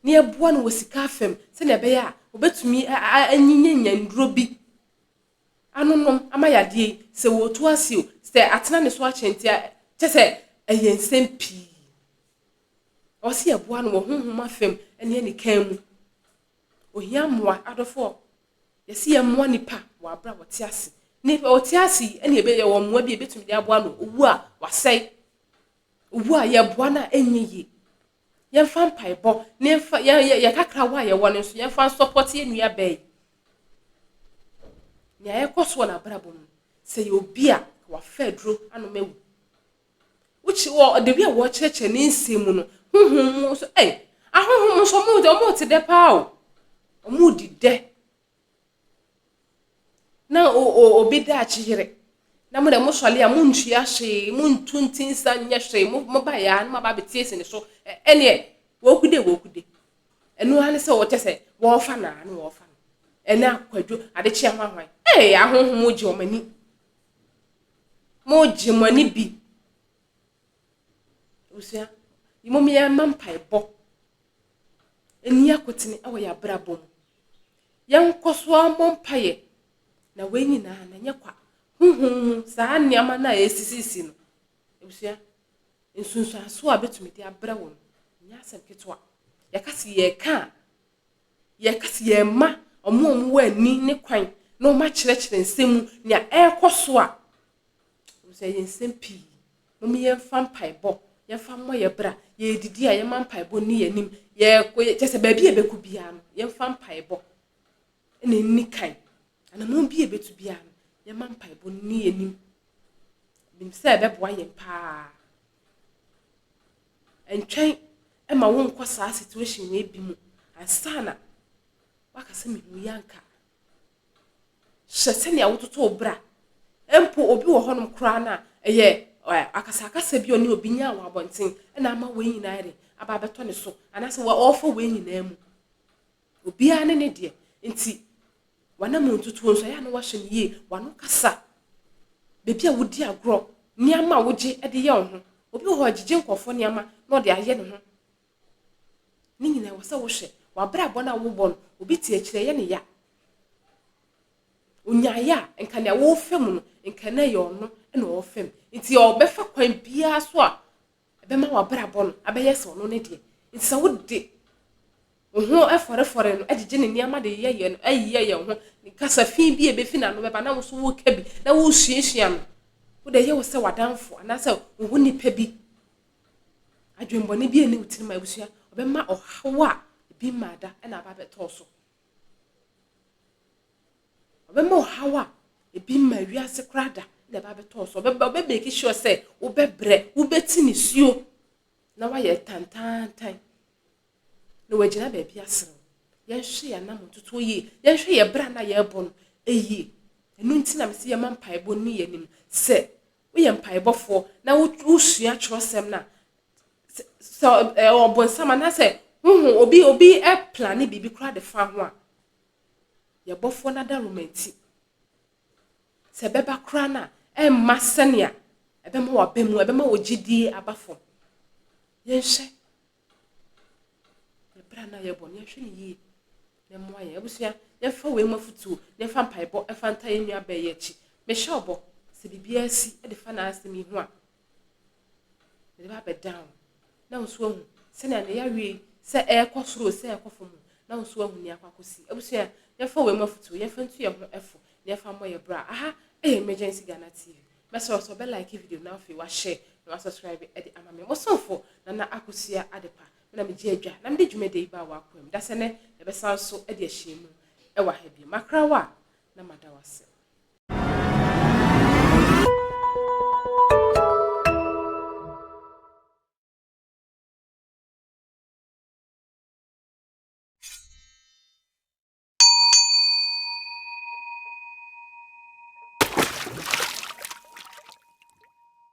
na yɛboa no wɔ sika fam sɛnea ɛbɛyɛ a obetumi anyinya nnuro bi anonom ama yadeɛ yi sɛ wɔretu ase o sɛ atena ne so akyɛ nti a kyɛ sɛ ɛyɛ nsɛm pii ɛwɔ sɛ yɛboa no wɔ honhom afam ne anikan mu ohia mmoa adɔfoɔ yɛsi yɛmmoa nipa wɔ abere a wɔte ase nipa wɔte ase yi ɛna ɛbɛyɛ wɔ mmoa bi a ebetumi de aboa no owu a wasɛe owu a yɛboa no a ɛnyɛ yie Yɛmfa mpaebɔ na yɛmfa yɛ yɛ yɛ kakrawa a yɛwɔ no nso yɛmfa nsɔpɔte yɛn nua baa yi. Nea ɛkɔ so wɔ n'abrabɔ mu, sɛ yɛ obi a wafa aduro anom awu. Wokyi wɔ the way a wɔkyerɛkyerɛ ne nsɛm mu no, honhom mu nso ɛy ahonhom nso wɔn wɔn te dɛ paa o. Wɔn di dɛ. Na o o obi daakye yere na mo deɛ mosɔre a montua hwee montu ntinsa nyɛ hwee mo moba yɛ a na moaba abɛtiesie ne so ɛneɛ. Wɔkude wɔkude. Ɛno ara ne sɛ wɔkyɛ sɛ wɔrefa no a na wɔrefa no. Ɛnɛ akwadwo adekyeɛ hwanhwan. Ee ahonhom gye wɔn ani. Mogye mo ani bi. Abusua, mom yɛmma mpaebɔ nni akotene wɔ yɛn abrabɔ mu. Yɛnkɔ so ara mmɔ mpaeɛ na wei nyinaa na ɛnyɛ kwa. Honhom mu saa nneɛma no a ɛresisisi no, abusua, nsunsuansoɔ a bɛtumi de abrɛ wo no, nyɛ asɛm ketewa. Yɛka sɛ yɛreka a, yɛka sɛ yɛrema wɔn a wɔwɔ ani ne kwan na wɔakyerɛkyerɛ nsɛm mu nea ɛrekɔ so a, sɛ ɛyɛ nsɛm pii. Mom yɛmfa mpaebɔ, yɛmfa mmɔ yɛ bra. Yɛredidi a, yɛma mpaebɔ nni yɛn anim. Yɛkɔ, kyɛ sɛ baabi a yɛbɛkɔ biara no, yɛmfa mpaebɔ na ɛnni kan. Anammɔn bi a yɛbɛtu biara no, yɛma mpaebɔ nni yɛn anim. Menim sɛ ɛbɛboa yɛn paa. Ɛntwɛn ma wonkɔ saa situation wei bi mu ansa na waka sɛ mehu yi anka. Hyɛ sɛnea wototo wo bra. Mpo obi wɔ hɔnom koraa no a, ɛyɛ akasakasa bi a ɔne obi nyaa wɔ abɔnten na ama wei nyinaa de aba abɛtɔ ne so anaasɛ ɔrefa wei nyinaa mu. Obiara ne ne deɛ. Nti, w'anammɔntutuo nso, ɛyɛ a na woahwɛ no yie. W'ano kasa, baabi a wodi agorɔ, nneɛma a wogye de yɛ wo ho. Obi wɔ hɔ a, ɔgyegye nkurɔfoɔ nneɛma na ɔde ayɛ ne ho. Ne nyinaa ɛwɔ sɛ wohwɛ. W'abrabɔ no a wobɔ no, obi te akyire ɛyɛ ne ya. Onyaeɛ a, nka nea worefa mu no, nka na ɛyɛ ɔno na ɔrefa mu. Nti ɔbɛfa kwan biara so a ɛbɛma w'abrabɔ no abɛyɛ sɛ ɔno ne deɛ. Nti sɛ wode wo ho fɔrefɔre no gyegye ne nneɛma de yɛyɛ no yɛ wo ho kasa fi bi a ɛbɛfi n'ano bɛba na wo nso woreka bi na woresuasua no, wode ɛyɛ wo sɛ w'adamfo anaasɛ wo ho nipa bi. Adwemmɔne bi nni wo tirim a abusua, ɔbɛma ɔhaw a ebi mmaa da na aba abɛtɔ so. Ɔbɛma ɔhaw a ebi mmaa wiase koraa da na ɛba abɛtɔ so. Ɔbɛba ɔbɛ make sure sɛ wobɛbrɛ, wobɛti nisuo na woayɛ tantaantan na wagyina baabi aserew. Yɛnhwɛ yɛn anammɔntutuo yie, yɛnhwɛ yɛn bra no a yɛrebɔ no yie. Ɛno nti na mese yɛma mpaebɔ nni yɛn anim. Sɛ woyɛ mpaebɔfoɔ na wosua twerɛsɛm no a, sɛ ɔbonsam anaasɛ honhom obi obi plane biribi koraa de fa ho a, yɛbɔfoɔ no adaworoma nti, sɛ ɛbɛba koraa no a, ɛmma sɛnea ɛbɛma waba mu, ɛbɛma wo gyidie aba fam. Yɛnhwɛ yɛ bra no a yɛbɔ no, yɛnhwɛ no yie na ɛmmoa yɛn. Abusua, yɛmfa wei mu afotuo na yɛmfa mpaebɔ ɛfa nta yɛn nua bɛɛ yi akyi. Mehyɛ wo bɔ sɛ biribiara si de fa n'asɛm yi ho a, mede ba abɛdan wo na wo nso ahu sɛnea ne yareɛ yi sɛ ɛrekɔ soro sɛ ɛrekɔ fam na wo nso ahu nea akɔ akɔsi. Abusua, yɛmfa wei mu afotuo, yɛmfa ntu yɛn ho fo na yɛmfa mmɔ yɛn bra. Aha ɛyɛ Emergency Ghana TV. Mɛsrɛ wo sɛ wobɛ like video na afei wahyɛ na wasubscribe de ama me. Mo somfo Nana Akosua Adepa. Me na megye adwa na mede dwumadie yi baa w'akoa mu. Dasɛ nɛ yɛbɛsan so de ahyia mu wɔ ha bio. Makra wo a na mada wo ase.